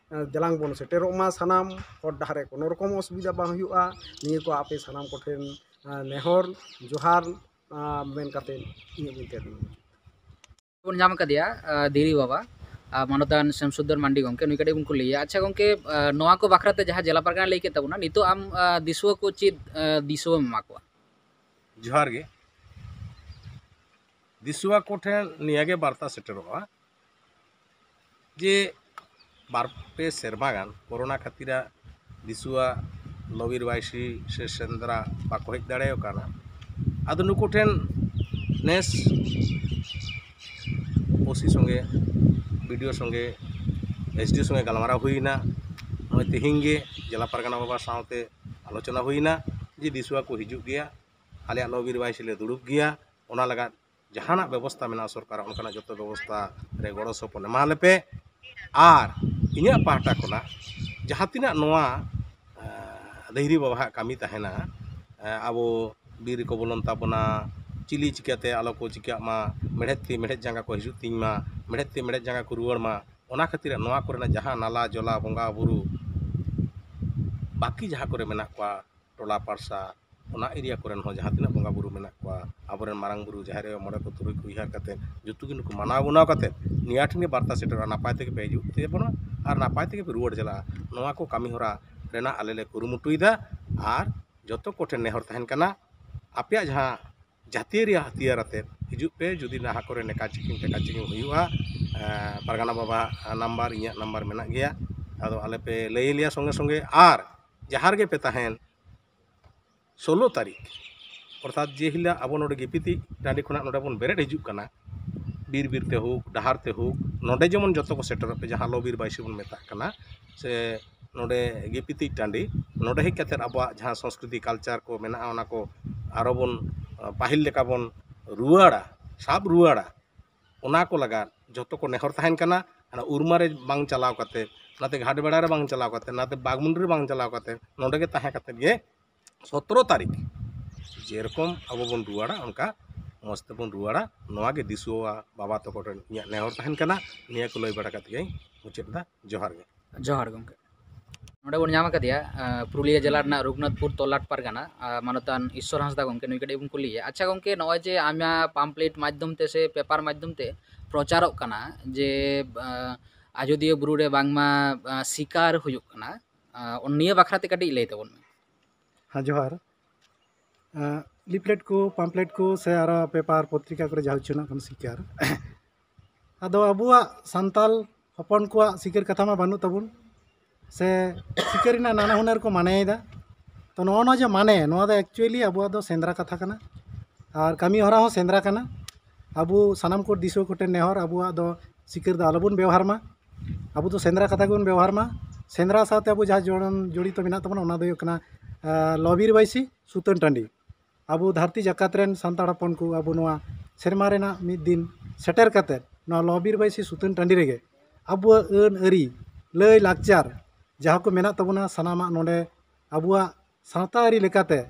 ᱫᱮᱞᱟᱝ ᱵᱚᱱ ᱥᱮᱴᱮᱨᱚᱜ ᱢᱟ ᱥᱟᱱᱟᱢ, ᱦᱚᱨ ᱰᱟᱦᱟᱨ ᱨᱮ ᱠᱳᱱᱳ ᱨᱚᱠᱚᱢ ᱚᱥᱩᱵᱤᱫᱷᱟ ᱵᱟᱝ ᱦᱩᱭᱩᱜᱼᱟ᱾ ᱱᱤᱭᱟᱹ ᱠᱚ ᱟᱯᱮ ᱥᱟᱱᱟᱢ ᱠᱚᱴᱷᱮᱱ ᱱᱮᱦᱚᱨ ᱡᱚᱦᱟᱨ ᱢᱮᱱ ᱠᱟᱛᱮ ᱤᱧᱟᱹᱜ ᱢᱮᱱᱛᱮ ᱵᱚᱱ ᱧᱟᱢ ᱟᱠᱟᱫᱮᱭᱟ ᱫᱷᱤᱨᱤ ᱵᱟᱵᱟ, ᱢᱟᱱᱚᱛᱟᱱ ᱥᱮᱢᱥᱩᱫᱚᱨ ᱢᱟᱱᱰᱤ ᱜᱚᱢᱠᱮ, ᱱᱩᱭ ᱠᱟᱹᱴᱤᱡ ᱵᱚᱱ ᱠᱩᱞᱤᱭᱮᱭᱟ᱾ ᱟᱪᱪᱷᱟ ᱜᱚᱢᱠᱮ, ᱱᱚᱣᱟ ᱠᱚ ᱵᱟᱠᱷᱨᱟ ᱛᱮ ᱡᱟᱦᱟᱸ ᱡᱮᱞᱟ ᱯᱟᱨᱜᱟᱱᱟ ᱞᱟᱹᱭ ᱠᱮᱫ ᱛᱟᱵᱚᱱᱟ, ᱱᱤᱛᱚᱜ ᱟᱢ ᱫᱤᱥᱩᱣᱟᱹ ᱠᱚ ᱪᱮᱫ ᱫᱤᱥᱩᱣᱟᱹᱢ ᱮᱢᱟ ᱠᱚᱣᱟ? ᱡᱚᱦᱟᱨ ᱜᱮ᱾ ᱫᱤᱥᱩᱣᱟ ᱠᱚᱴᱷᱮᱱ ᱱᱤᱭᱟᱹᱜᱮ ᱵᱟᱨᱛᱟ ᱥᱮᱴᱮᱨᱚᱜᱼᱟ ᱡᱮ ᱵᱟᱨ ᱯᱮ ᱥᱮᱨᱢᱟ ᱜᱟᱱ ᱠᱳᱨᱳᱱᱟ ᱠᱷᱟᱹᱛᱤᱨᱟᱜ ᱫᱤᱥᱩᱣᱟ ᱞᱚᱵᱤᱨ ᱵᱟᱭᱥᱤ ᱥᱮ ᱥᱮᱸᱫᱽᱨᱟ ᱵᱟᱠᱚ ᱦᱮᱡ ᱫᱟᱲᱮ ᱠᱟᱱᱟ᱾ ᱟᱫᱚ ᱱᱩᱠᱩ ᱴᱷᱮᱱ ᱱᱮᱥ ᱳᱥᱤ ᱥᱚᱸᱜᱮ, ᱵᱤᱰᱤᱳ ᱥᱚᱸᱜᱮ, ᱮᱥᱰᱤᱳ ᱥᱚᱸᱜᱮ ᱜᱟᱞᱢᱟᱨᱟᱣ ᱦᱩᱭᱱᱟ᱾ ᱱᱚᱜᱼᱚᱭ ᱛᱮᱦᱮᱧ ᱜᱮ ᱡᱮᱞᱟ ᱯᱟᱨᱜᱟᱱᱟ ᱵᱟᱵᱟ ᱥᱟᱶᱛᱮ ᱟᱞᱳᱪᱚᱱᱟ ᱦᱩᱭᱱᱟ ᱡᱮ ᱫᱤᱥᱩᱣᱟ ᱠᱚ ᱦᱤᱡᱩᱜ ᱜᱮᱭᱟ, ᱟᱞᱮᱭᱟᱜ ᱞᱚᱵᱤᱨ ᱵᱟᱭᱥᱤ ᱞᱮ ᱫᱩᱲᱩᱵ ᱜᱮᱭᱟ, ᱚᱱᱟ ᱞᱟᱜᱟᱫ ᱡᱟᱦᱟᱱᱟᱜ ᱵᱮᱵᱚᱥᱛᱟ ᱢᱮᱱᱟᱜᱼᱟ ᱥᱚᱨᱠᱟᱨᱟᱜ, ᱚᱱᱠᱟᱱᱟᱜ ᱡᱚᱛᱚ ᱵᱮᱵᱚᱥᱛᱟ ᱨᱮ ᱜᱚᱲᱚ ᱥᱚᱯᱚᱦᱚᱫ ᱮᱢᱟ ᱞᱮᱯᱮ᱾ ᱟᱨ ᱤᱧᱟᱹᱜ ᱯᱟᱦᱴᱟ ᱠᱷᱚᱱᱟᱜ ᱡᱟᱦᱟᱸ ᱛᱤᱱᱟᱹᱜ ᱱᱚᱣᱟ ᱫᱟᱹᱦᱨᱤ ᱵᱟᱵᱟᱣᱟᱜ ᱠᱟᱹᱢᱤ ᱛᱟᱦᱮᱱᱟ, ᱟᱵᱚ ᱵᱤᱨ ᱨᱮᱠᱚ ᱵᱚᱞᱚᱱ ᱛᱟᱵᱚᱱᱟ, ᱪᱤᱞᱤ ᱪᱤᱠᱟᱹᱛᱮ ᱟᱞᱚ ᱠᱚ ᱪᱤᱠᱟᱹᱜ ᱢᱟ, ᱢᱮᱲᱦᱮᱫ ᱛᱤ ᱢᱮᱲᱦᱮᱫ ᱡᱟᱸᱜᱟ ᱠᱚ ᱦᱤᱡᱩᱜ ᱛᱤᱧ ᱢᱟ, ᱢᱮᱲᱦᱮᱫ ᱛᱤ ᱢᱮᱲᱦᱮᱫ ᱡᱟᱸᱜᱟ ᱠᱚ ᱨᱩᱣᱟᱹᱲ ᱢᱟ, ᱚᱱᱟ ᱠᱷᱟᱹᱛᱤᱨ ᱱᱚᱣᱟ ᱠᱚᱨᱮᱱᱟᱜ ᱡᱟᱦᱟᱸ ᱱᱟᱞᱟ ᱡᱚᱞᱟ ᱵᱚᱸᱜᱟ ᱵᱩᱨᱩ ᱵᱟᱹᱠᱤ ᱡᱟᱦᱟᱸ ᱠᱚᱨᱮ ᱢᱮᱱᱟᱜ ᱠᱚᱣᱟ, ᱴᱚᱞᱟ ᱯᱟᱲᱥᱟ, ᱚᱱᱟ ᱮᱨᱤᱭᱟ ᱠᱚᱨᱮᱱ ᱦᱚᱸ ᱡᱟᱦᱟᱸ ᱛᱤᱱᱟᱹᱜ ᱵᱚᱸᱜᱟ ᱵᱩᱨᱩ ᱢᱮᱱᱟᱜ ᱠᱚᱣᱟ, ᱟᱵᱚᱨᱮᱱ ᱢᱟᱨᱟᱝ ᱵᱩᱨᱩ, ᱡᱟᱦᱮᱨ ᱟᱭᱳ, ᱢᱚᱬᱮ ᱠᱚ ᱛᱩᱨᱩᱭ ᱠᱚ ᱩᱭᱦᱟᱹᱨ ᱠᱟᱛᱮ ᱡᱚᱛᱚ ᱜᱮ ᱱᱩᱠᱩ ᱢᱟᱱᱟᱣ ᱜᱩᱱᱟᱹᱣ ᱠᱟᱛᱮ ᱱᱤᱭᱟᱹ ᱴᱷᱮᱱ ᱜᱮ ᱵᱟᱨᱛᱟ ᱥᱮᱴᱮᱨᱚᱜᱼᱟ, ᱱᱟᱯᱟᱭ ᱛᱮᱜᱮ ᱯᱮ ᱦᱤᱡᱩᱜ ᱛᱟᱵᱚᱱᱟ ᱟᱨ ᱱᱟᱯᱟᱭ ᱛᱮᱜᱮ ᱯᱮ ᱨᱩᱣᱟᱹᱲ ᱪᱟᱞᱟᱜᱼᱟ᱾ ᱱᱚᱣᱟ ᱠᱚ ᱠᱟᱹᱢᱤ ᱦᱚᱨᱟ ᱨᱮᱱᱟᱜ ᱟᱞᱮ ᱞᱮ ᱠᱩᱨᱩᱢᱩᱴᱩᱭᱮᱫᱟ ᱟᱨ ᱡᱚᱛᱚ ᱠᱚᱴᱷᱮᱱ ᱱᱮᱦᱚᱨ ᱛᱟᱦᱮᱱ ᱠᱟᱱᱟ, ᱟᱯᱮᱭᱟᱜ ᱡᱟᱦᱟᱸ ᱡᱟᱹᱛᱤᱭᱟᱹᱨᱤ ᱦᱟᱹᱛᱤᱭᱟᱹᱨ ᱟᱛᱮᱫ ᱦᱤᱡᱩᱜ ᱯᱮ, ᱡᱩᱫᱤ ᱱᱟᱦᱟᱜ ᱠᱚᱨᱮ ᱱᱮᱠᱟ ᱪᱮᱠᱤᱝ ᱴᱮᱠᱟ ᱪᱮᱠᱤᱝ ᱦᱩᱭᱩᱜᱼᱟ, ᱮᱸ, ᱯᱟᱨᱜᱟᱱᱟ ᱵᱟᱵᱟ ᱱᱟᱢᱵᱟᱨ, ᱤᱧᱟᱹᱜ ᱱᱟᱢᱵᱟᱨ ᱢᱮᱱᱟᱜ ᱜᱮᱭᱟ, ᱟᱫᱚ ᱟᱞᱮ ᱯᱮ ᱞᱟᱹᱭ ᱟᱞᱮᱭᱟ ᱥᱚᱸᱜᱮ ᱥᱚᱸᱜᱮ᱾ ᱟᱨ ᱡᱟᱦᱟᱸ ᱨᱮᱜᱮ ᱯᱮ ᱛᱟᱦᱮᱱ, ᱥᱳᱞᱳ ᱛᱟᱹᱨᱤᱠᱷ, ᱚᱨᱛᱷᱟᱛ ᱡᱮ ᱦᱤᱞᱳᱜ ᱟᱵᱚ ᱱᱚᱰᱮ ᱜᱤᱯᱤᱛᱤᱡ ᱴᱟᱺᱰᱤ ᱠᱷᱚᱱᱟᱜ ᱱᱚᱰᱮ ᱵᱚᱱ ᱵᱮᱨᱮᱫ ᱦᱤᱡᱩᱜ ᱠᱟᱱᱟ, ᱵᱤᱨ ᱵᱤᱨ ᱛᱮ ᱦᱳᱠ, ᱰᱟᱦᱟᱨ ᱛᱮ ᱦᱳᱠ, ᱱᱚᱰᱮ ᱡᱮᱢᱚᱱ ᱡᱚᱛᱚ ᱠᱚ ᱥᱮᱴᱮᱨᱚᱜ ᱯᱮ, ᱡᱟᱦᱟᱸ ᱞᱚ ᱵᱤᱨ ᱵᱟᱹᱭᱥᱤ ᱵᱚᱱ ᱢᱮᱛᱟᱜ ᱠᱟᱱᱟ, ᱥᱮ ᱱᱚᱰᱮ ᱜᱤᱯᱤᱛᱤᱡ ᱴᱟᱺᱰᱤ, ᱱᱚᱰᱮ ᱦᱮᱡ ᱠᱟᱛᱮᱫ ᱟᱵᱚᱣᱟᱜ ᱡᱟᱦᱟᱸ ᱥᱚᱝᱥᱠᱨᱤᱛᱤ ᱠᱟᱞᱪᱟᱨ ᱠᱚ ᱢᱮᱱᱟᱜᱼᱟ, ᱚᱱᱟ ᱠᱚ ᱟᱨᱚ ᱵᱚᱱ, ᱯᱟᱹᱦᱤᱞ ᱞᱮᱠᱟ ᱵᱚᱱ ᱨᱩᱣᱟᱹᱲᱟ, ᱥᱟᱵ ᱨᱩᱣᱟᱹᱲᱟ, ᱚᱱᱟ ᱠᱚ ᱞᱟᱜᱟᱫ ᱡᱚᱛᱚ ᱠᱚ ᱱᱮᱦᱚᱨ ᱛᱟᱦᱮᱱ ᱠᱟᱱᱟ᱾ ᱦᱟᱱᱟ ᱩᱨᱢᱟ ᱨᱮ ᱵᱟᱝ ᱪᱟᱞᱟᱣ ᱠᱟᱛᱮ, ᱱᱟᱛᱮ ᱜᱷᱟᱴ ᱵᱮᱲᱟ ᱨᱮ ᱵᱟᱝ ᱪᱟᱞᱟᱣ ᱠᱟᱛᱮ, ᱱᱟᱛᱮ ᱵᱟᱜᱽᱢᱩᱱᱰᱤ ᱨᱮ ᱵᱟᱝ ᱪᱟᱞᱟᱣ ᱠᱟᱛᱮ, ᱱᱚᱰᱮ ᱜᱮ ᱛᱟᱦᱮᱸ ᱠᱟᱛᱮ ᱜᱮ ᱥᱚᱛᱨᱚ ᱛᱟᱹᱨᱤᱠᱷ ᱡᱮᱨᱚᱠᱚᱢ ᱟᱵᱚ ᱵᱚᱱ ᱨᱩᱣᱟᱹᱲᱟ, ᱚᱱᱠᱟ ᱢᱚᱡᱽ ᱛᱮᱵᱚᱱ ᱨᱩᱣᱟᱹᱲᱟ᱾ ᱱᱚᱣᱟ ᱜᱮ ᱫᱤᱥᱩᱣᱟ ᱵᱟᱵᱟ ᱛᱟᱠᱚ ᱴᱷᱮᱱ ᱤᱧᱟᱹᱜ ᱱᱮᱦᱚᱨ ᱛᱟᱦᱮᱱ ᱠᱟᱱᱟ᱾ ᱱᱤᱭᱟᱹ ᱠᱚ ᱞᱟᱹᱭ ᱵᱟᱲᱟ ᱠᱟᱛᱮ ᱜᱮᱧ ᱢᱩᱪᱟᱹᱫ ᱮᱫᱟ᱾ ᱡᱚᱦᱟᱨ ᱜᱮ᱾ ᱡᱚᱦᱟᱨ ᱜᱚᱢᱠᱮ᱾ ᱱᱚᱰᱮ ᱵᱚᱱ ᱧᱟᱢ ᱟᱠᱟᱫᱮᱭᱟ, ᱟᱸ, ᱯᱩᱨᱩᱞᱤᱭᱟᱹ ᱡᱮᱞᱟ ᱨᱮᱱᱟᱜ ᱨᱚᱜᱷᱩᱱᱟᱛᱷᱯᱩᱨ ᱛᱚᱞᱟᱴ ᱯᱟᱨᱜᱟᱱᱟ, ᱟᱸ, ᱢᱟᱱᱚᱛᱟᱱ ᱤᱥᱥᱚᱨ ᱦᱟᱸᱥᱫᱟ ᱜᱚᱢᱠᱮ, ᱱᱩᱭ ᱠᱟᱹᱴᱤᱡ ᱵᱚᱱ ᱠᱩᱞᱤᱭᱮᱭᱟ᱾ ᱟᱪᱪᱷᱟ ᱜᱚᱢᱠᱮ, ᱱᱚᱜᱼᱚᱭ ᱡᱮ ᱟᱭᱢᱟ ᱯᱟᱢᱯᱞᱮᱴ ᱢᱟᱫᱽᱫᱷᱚᱢ ᱛᱮ ᱥᱮ ᱯᱮᱯᱟᱨ ᱢᱟᱫᱽᱫᱷᱚᱢ ᱛᱮ ᱯᱨᱚᱪᱟᱨᱚᱜ ᱠᱟᱱᱟ ᱡᱮ, ᱟᱸ, ᱟᱡᱚᱫᱤᱭᱟᱹ ᱵᱩᱨᱩ ᱨᱮ ᱵᱟᱝᱢᱟ, ᱟᱸ, ᱥᱤᱠᱟᱨ ᱦᱩᱭᱩᱜ ᱠᱟᱱᱟ, ᱟᱸ, ᱱᱤᱭᱟᱹ ᱵᱟᱠᱷᱨᱟ ᱛᱮ ᱠᱟᱹᱴᱤᱡ ᱞᱟᱹᱭ ᱛᱟᱵᱚᱱ ᱢᱮ᱾ ᱦᱮᱸ, ᱡᱚᱦᱟᱨ᱾ ᱟᱸ, ᱞᱤᱯᱷᱞᱮᱴ ᱠᱚ, ᱯᱟᱢᱯᱞᱮᱴ ᱠᱚ ᱥᱮ ᱟᱨᱚ ᱯᱮᱯᱟᱨ, ᱯᱚᱛᱨᱤᱠᱟ ᱠᱚᱨᱮ ᱡᱟᱦᱟᱸ ᱩᱪᱷᱟᱹᱱᱚᱜ ᱠᱟᱱᱟ ᱥᱤᱠᱟᱨ, ᱟᱫᱚ ᱟᱵᱚᱣᱟᱜ ᱥᱟᱱᱛᱟᱞ ᱦᱚᱯᱚᱱ ᱠᱚᱣᱟᱜ ᱥᱤᱠᱟᱹᱨ ᱠᱟᱛᱷᱟ ᱢᱟ ᱵᱟᱹᱱᱩᱜ ᱛᱟᱵᱚᱱ, ᱥᱮ ᱥᱤᱠᱟᱹᱨ ᱨᱮᱱᱟᱜ ᱱᱟᱱᱟ ᱦᱩᱱᱟᱹᱨ ᱠᱚ ᱢᱟᱱᱮᱭᱮᱫᱟ᱾ ᱛᱚ, ᱱᱚᱜᱼᱚ ᱱᱚᱣᱟ ᱡᱮ ᱢᱟᱱᱮ, ᱱᱚᱣᱟ ᱫᱚ actually ᱟᱵᱚᱣᱟᱜ ᱫᱚ ᱥᱮᱸᱫᱽᱨᱟ ᱠᱟᱛᱷᱟ ᱠᱟᱱᱟ, ᱟᱨ ᱠᱟᱹᱢᱤ ᱦᱚᱨᱟ ᱦᱚᱸ ᱥᱮᱸᱫᱽᱨᱟ ᱠᱟᱱᱟ᱾ ᱟᱵᱚ ᱥᱟᱱᱟᱢ ᱠᱚ ᱫᱤᱥᱩᱣᱟᱹ ᱠᱚᱴᱷᱮᱱ ᱱᱮᱦᱚᱨ, ᱟᱵᱚᱣᱟᱜ ᱫᱚ ᱥᱤᱠᱟᱹᱨ ᱫᱚ ᱟᱞᱚᱵᱚᱱ ᱵᱮᱣᱦᱟᱨ ᱢᱟ᱾ ᱟᱵᱚ ᱫᱚ ᱥᱮᱸᱫᱽᱨᱟ ᱠᱟᱛᱷᱟ ᱜᱮᱵᱚᱱ ᱵᱮᱣᱦᱟᱨ ᱢᱟ᱾ ᱥᱮᱸᱫᱽᱨᱟ ᱥᱟᱶᱛᱮ ᱟᱵᱚ ᱡᱟᱦᱟᱸ ᱡᱚᱲᱚᱱ, ᱡᱚᱲᱤᱛᱚ ᱢᱮᱱᱟᱜ ᱛᱟᱵᱚᱱᱟ, ᱚᱱᱟ ᱫᱚ ᱦᱩᱭᱩᱜ ᱠᱟᱱᱟ, ᱟᱸ, ᱞᱚᱵᱤᱨ ᱵᱟᱹᱭᱥᱤ ᱥᱩᱛᱟᱹᱱ ᱴᱟᱺᱰᱤ᱾ ᱟᱵᱚ ᱫᱷᱟᱹᱨᱛᱤ ᱡᱟᱠᱟᱛ ᱨᱮᱱ ᱥᱟᱱᱛᱟᱲ ᱦᱚᱯᱚᱱ ᱠᱚ ᱟᱵᱚ ᱱᱚᱣᱟ ᱥᱮᱨᱢᱟ ᱨᱮᱱᱟᱜ ᱢᱤᱫ ᱫᱤᱱ ᱥᱮᱴᱮᱨ ᱠᱟᱛᱮᱫ ᱱᱚᱣᱟ ᱞᱚᱵᱤᱨ ᱵᱟᱹᱭᱥᱤ ᱥᱩᱛᱟᱹᱱ ᱴᱟᱺᱰᱤ ᱨᱮᱜᱮ ᱟᱵᱚᱣᱟᱜ ᱟᱹᱱ ᱟᱹᱨᱤ, ᱞᱟᱹᱭ ᱞᱟᱠᱪᱟᱨ ᱡᱟᱦᱟᱸ ᱠᱚ ᱢᱮᱱᱟᱜ ᱛᱟᱵᱚᱱᱟ, ᱥᱟᱱᱟᱢᱟᱜ ᱱᱚᱰᱮ ᱟᱵᱚᱣᱟᱜ ᱥᱟᱶᱛᱟ ᱟᱹᱨᱤ ᱞᱮᱠᱟᱛᱮ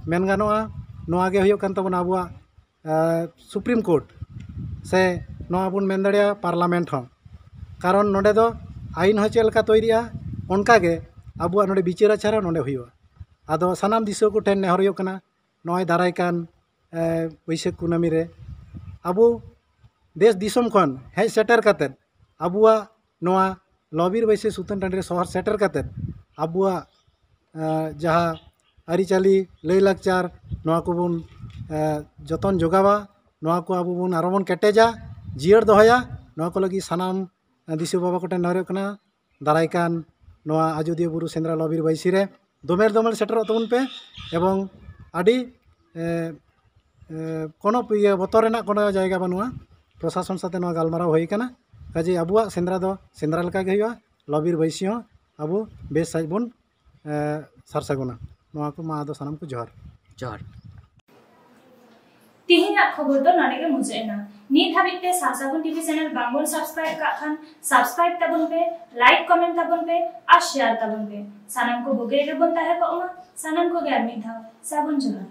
ᱢᱮᱱ ᱜᱟᱱᱚᱜᱼᱟ, ᱱᱚᱣᱟ ᱜᱮ ᱦᱩᱭᱩᱜ ᱠᱟᱱ ᱛᱟᱵᱚᱱᱟ ᱟᱵᱚᱣᱟᱜ ᱥᱩᱯᱨᱤᱢ ᱠᱳᱨᱴ, ᱥᱮ ᱱᱚᱣᱟ ᱵᱚᱱ ᱢᱮᱱ ᱫᱟᱲᱮᱭᱟᱜᱼᱟ ᱯᱟᱨᱞᱟᱢᱮᱱᱴ ᱦᱚᱸ᱾ ᱠᱟᱨᱚᱱ ᱱᱚᱰᱮ ᱫᱚ ᱟᱹᱭᱤᱱ ᱦᱚᱸ ᱪᱮᱫ ᱞᱮᱠᱟ ᱛᱳᱭᱨᱤᱜᱼᱟ, ᱚᱱᱠᱟ ᱜᱮ ᱟᱵᱚᱣᱟᱜ ᱱᱚᱰᱮ ᱵᱤᱪᱟᱹᱨ ᱟᱪᱟᱨ ᱦᱚᱸ ᱱᱚᱰᱮ ᱦᱩᱭᱩᱜᱼᱟ᱾ ᱟᱫᱚ ᱥᱟᱱᱟᱢ ᱫᱤᱥᱩᱣᱟᱹ ᱠᱚᱴᱷᱮᱱ ᱱᱮᱦᱚᱨ ᱦᱩᱭᱩᱜ ᱠᱟᱱᱟ, ᱱᱚᱜᱼᱚᱭ ᱫᱟᱨᱟᱭ ᱠᱟᱱ ᱮ, ᱵᱟᱹᱭᱥᱟᱹᱠᱷ ᱠᱩᱱᱟᱹᱢᱤ ᱨᱮ ᱟᱵᱚ ᱫᱮᱥ ᱫᱤᱥᱚᱢ ᱠᱷᱚᱱ ᱦᱮᱡ ᱥᱮᱴᱮᱨ ᱠᱟᱛᱮᱫ ᱟᱵᱚᱣᱟᱜ ᱱᱚᱣᱟ ᱞᱚᱵᱤᱨ ᱵᱟᱹᱭᱥᱤ ᱥᱩᱛᱟᱹᱱ ᱴᱟᱺᱰᱤ ᱨᱮ ᱥᱚᱦᱚᱨ ᱥᱮᱴᱮᱨ ᱠᱟᱛᱮᱫ ᱟᱵᱚᱣᱟᱜ ᱮ, ᱡᱟᱦᱟᱸ ᱟᱹᱨᱤᱪᱟᱹᱞᱤ, ᱞᱟᱹᱭᱼᱞᱟᱠᱪᱟᱨ, ᱱᱚᱣᱟ ᱠᱚᱵᱚᱱ ᱮ, ᱡᱚᱛᱚᱱ ᱡᱚᱜᱟᱣᱟ, ᱱᱚᱣᱟ ᱠᱚ ᱟᱵᱚ ᱵᱚᱱ ᱟᱨᱚ ᱵᱚᱱ ᱠᱮᱴᱮᱡᱟ, ᱡᱤᱭᱟᱹᱲ ᱫᱚᱦᱚᱭᱟ᱾ ᱱᱚᱣᱟ ᱠᱚ ᱞᱟᱹᱜᱤᱫ ᱥᱟᱱᱟᱢ ᱮ, ᱫᱤᱥᱩ ᱵᱟᱵᱟ ᱠᱚᱴᱷᱮᱱ ᱱᱮᱦᱚᱨ ᱦᱩᱭᱩᱜ ᱠᱟᱱᱟ, ᱫᱟᱨᱟᱭ ᱠᱟᱱ ᱱᱚᱣᱟ ᱟᱡᱳᱫᱤᱭᱟᱹ ᱵᱩᱨᱩ ᱥᱮᱸᱫᱽᱨᱟ ᱞᱚᱵᱤᱨ ᱵᱟᱹᱭᱥᱤ ᱨᱮ ᱫᱚᱢᱮᱞ ᱫᱚᱢᱮᱞ ᱥᱮᱴᱮᱨᱚᱜ ᱛᱟᱵᱚᱱ ᱯᱮ᱾ ᱮᱵᱚᱝ ᱟᱹᱰᱤ ᱮ, ᱮ, ᱠᱳᱱᱳ ᱤᱭᱟᱹ ᱵᱚᱛᱚᱨ ᱨᱮᱱᱟᱜ ᱠᱳᱱᱳ ᱡᱟᱭᱜᱟ ᱵᱟᱹᱱᱩᱜᱼᱟ᱾ ᱯᱨᱚᱥᱟᱥᱚᱱ ᱥᱟᱛᱮ ᱱᱚᱣᱟ ᱜᱟᱞᱢᱟᱨᱟᱣ ᱦᱩᱭ ᱟᱠᱟᱱᱟ᱾ ᱠᱟᱡᱮ ᱟᱵᱚᱣᱟᱜ ᱥᱮᱸᱫᱽᱨᱟ ᱫᱚ ᱥᱮᱸᱫᱽᱨᱟ ᱞᱮᱠᱟ ᱜᱮ ᱦᱩᱭᱩᱜᱼᱟ᱾ ᱞᱚᱵᱤᱨ ᱵᱟᱹᱭᱥᱤ ᱦᱚᱸ ᱟᱵᱚ ᱵᱮᱥ ᱥᱟᱺᱦᱤᱡ ᱵᱚᱱ ᱮ, ᱥᱟᱨ ᱥᱟᱹᱜᱩᱱᱟ᱾ ᱱᱚᱣᱟ ᱠᱚ ᱢᱟ ᱟᱫᱚ ᱥᱟᱱᱟᱢ ᱠᱚ ᱡᱚᱦᱟᱨ᱾ ᱡᱚᱦᱟᱨ᱾ ᱛᱤᱦᱤᱧᱟᱜ ᱠᱷᱚᱵᱚᱨ ᱫᱚ ᱱᱚᱰᱮ ᱜᱮ ᱢᱩᱪᱟᱹᱫ ᱮᱱᱟ᱾ ᱱᱤᱛ ᱦᱟᱹᱵᱤᱡ ᱛᱮ ᱥᱟᱨ ᱥᱟᱹᱜᱩᱱ ᱴᱤᱵᱷᱤ ᱪᱮᱱᱮᱞ ᱵᱟᱝ ᱵᱚᱱ ᱥᱟᱵᱥᱠᱨᱟᱭᱤᱵ ᱠᱟᱜ ᱠᱷᱟᱱ ᱥᱟᱵᱥᱠᱨᱟᱭᱤᱵ ᱛᱟᱵᱚᱱ ᱯᱮ, ᱞᱟᱭᱤᱠ ᱠᱚᱢᱮᱱᱴ ᱛᱟᱵᱚᱱ ᱯᱮ ᱟᱨ ᱥᱮᱭᱟᱨ ᱛᱟᱵᱚᱱ ᱯᱮ᱾ ᱥᱟᱱᱟᱢ ᱠᱚ ᱵᱩᱜᱤ ᱨᱮᱜᱮ ᱵᱚᱱ ᱛᱟᱦᱮᱸ ᱠᱚᱜ ᱢᱟ᱾ ᱥᱟᱱᱟᱢ ᱠᱚᱜᱮ ᱟᱨ ᱢᱤᱫ ᱫᱷᱟᱣ ᱥᱟᱹᱜᱩᱱ ᱡᱚᱦᱟᱨ᱾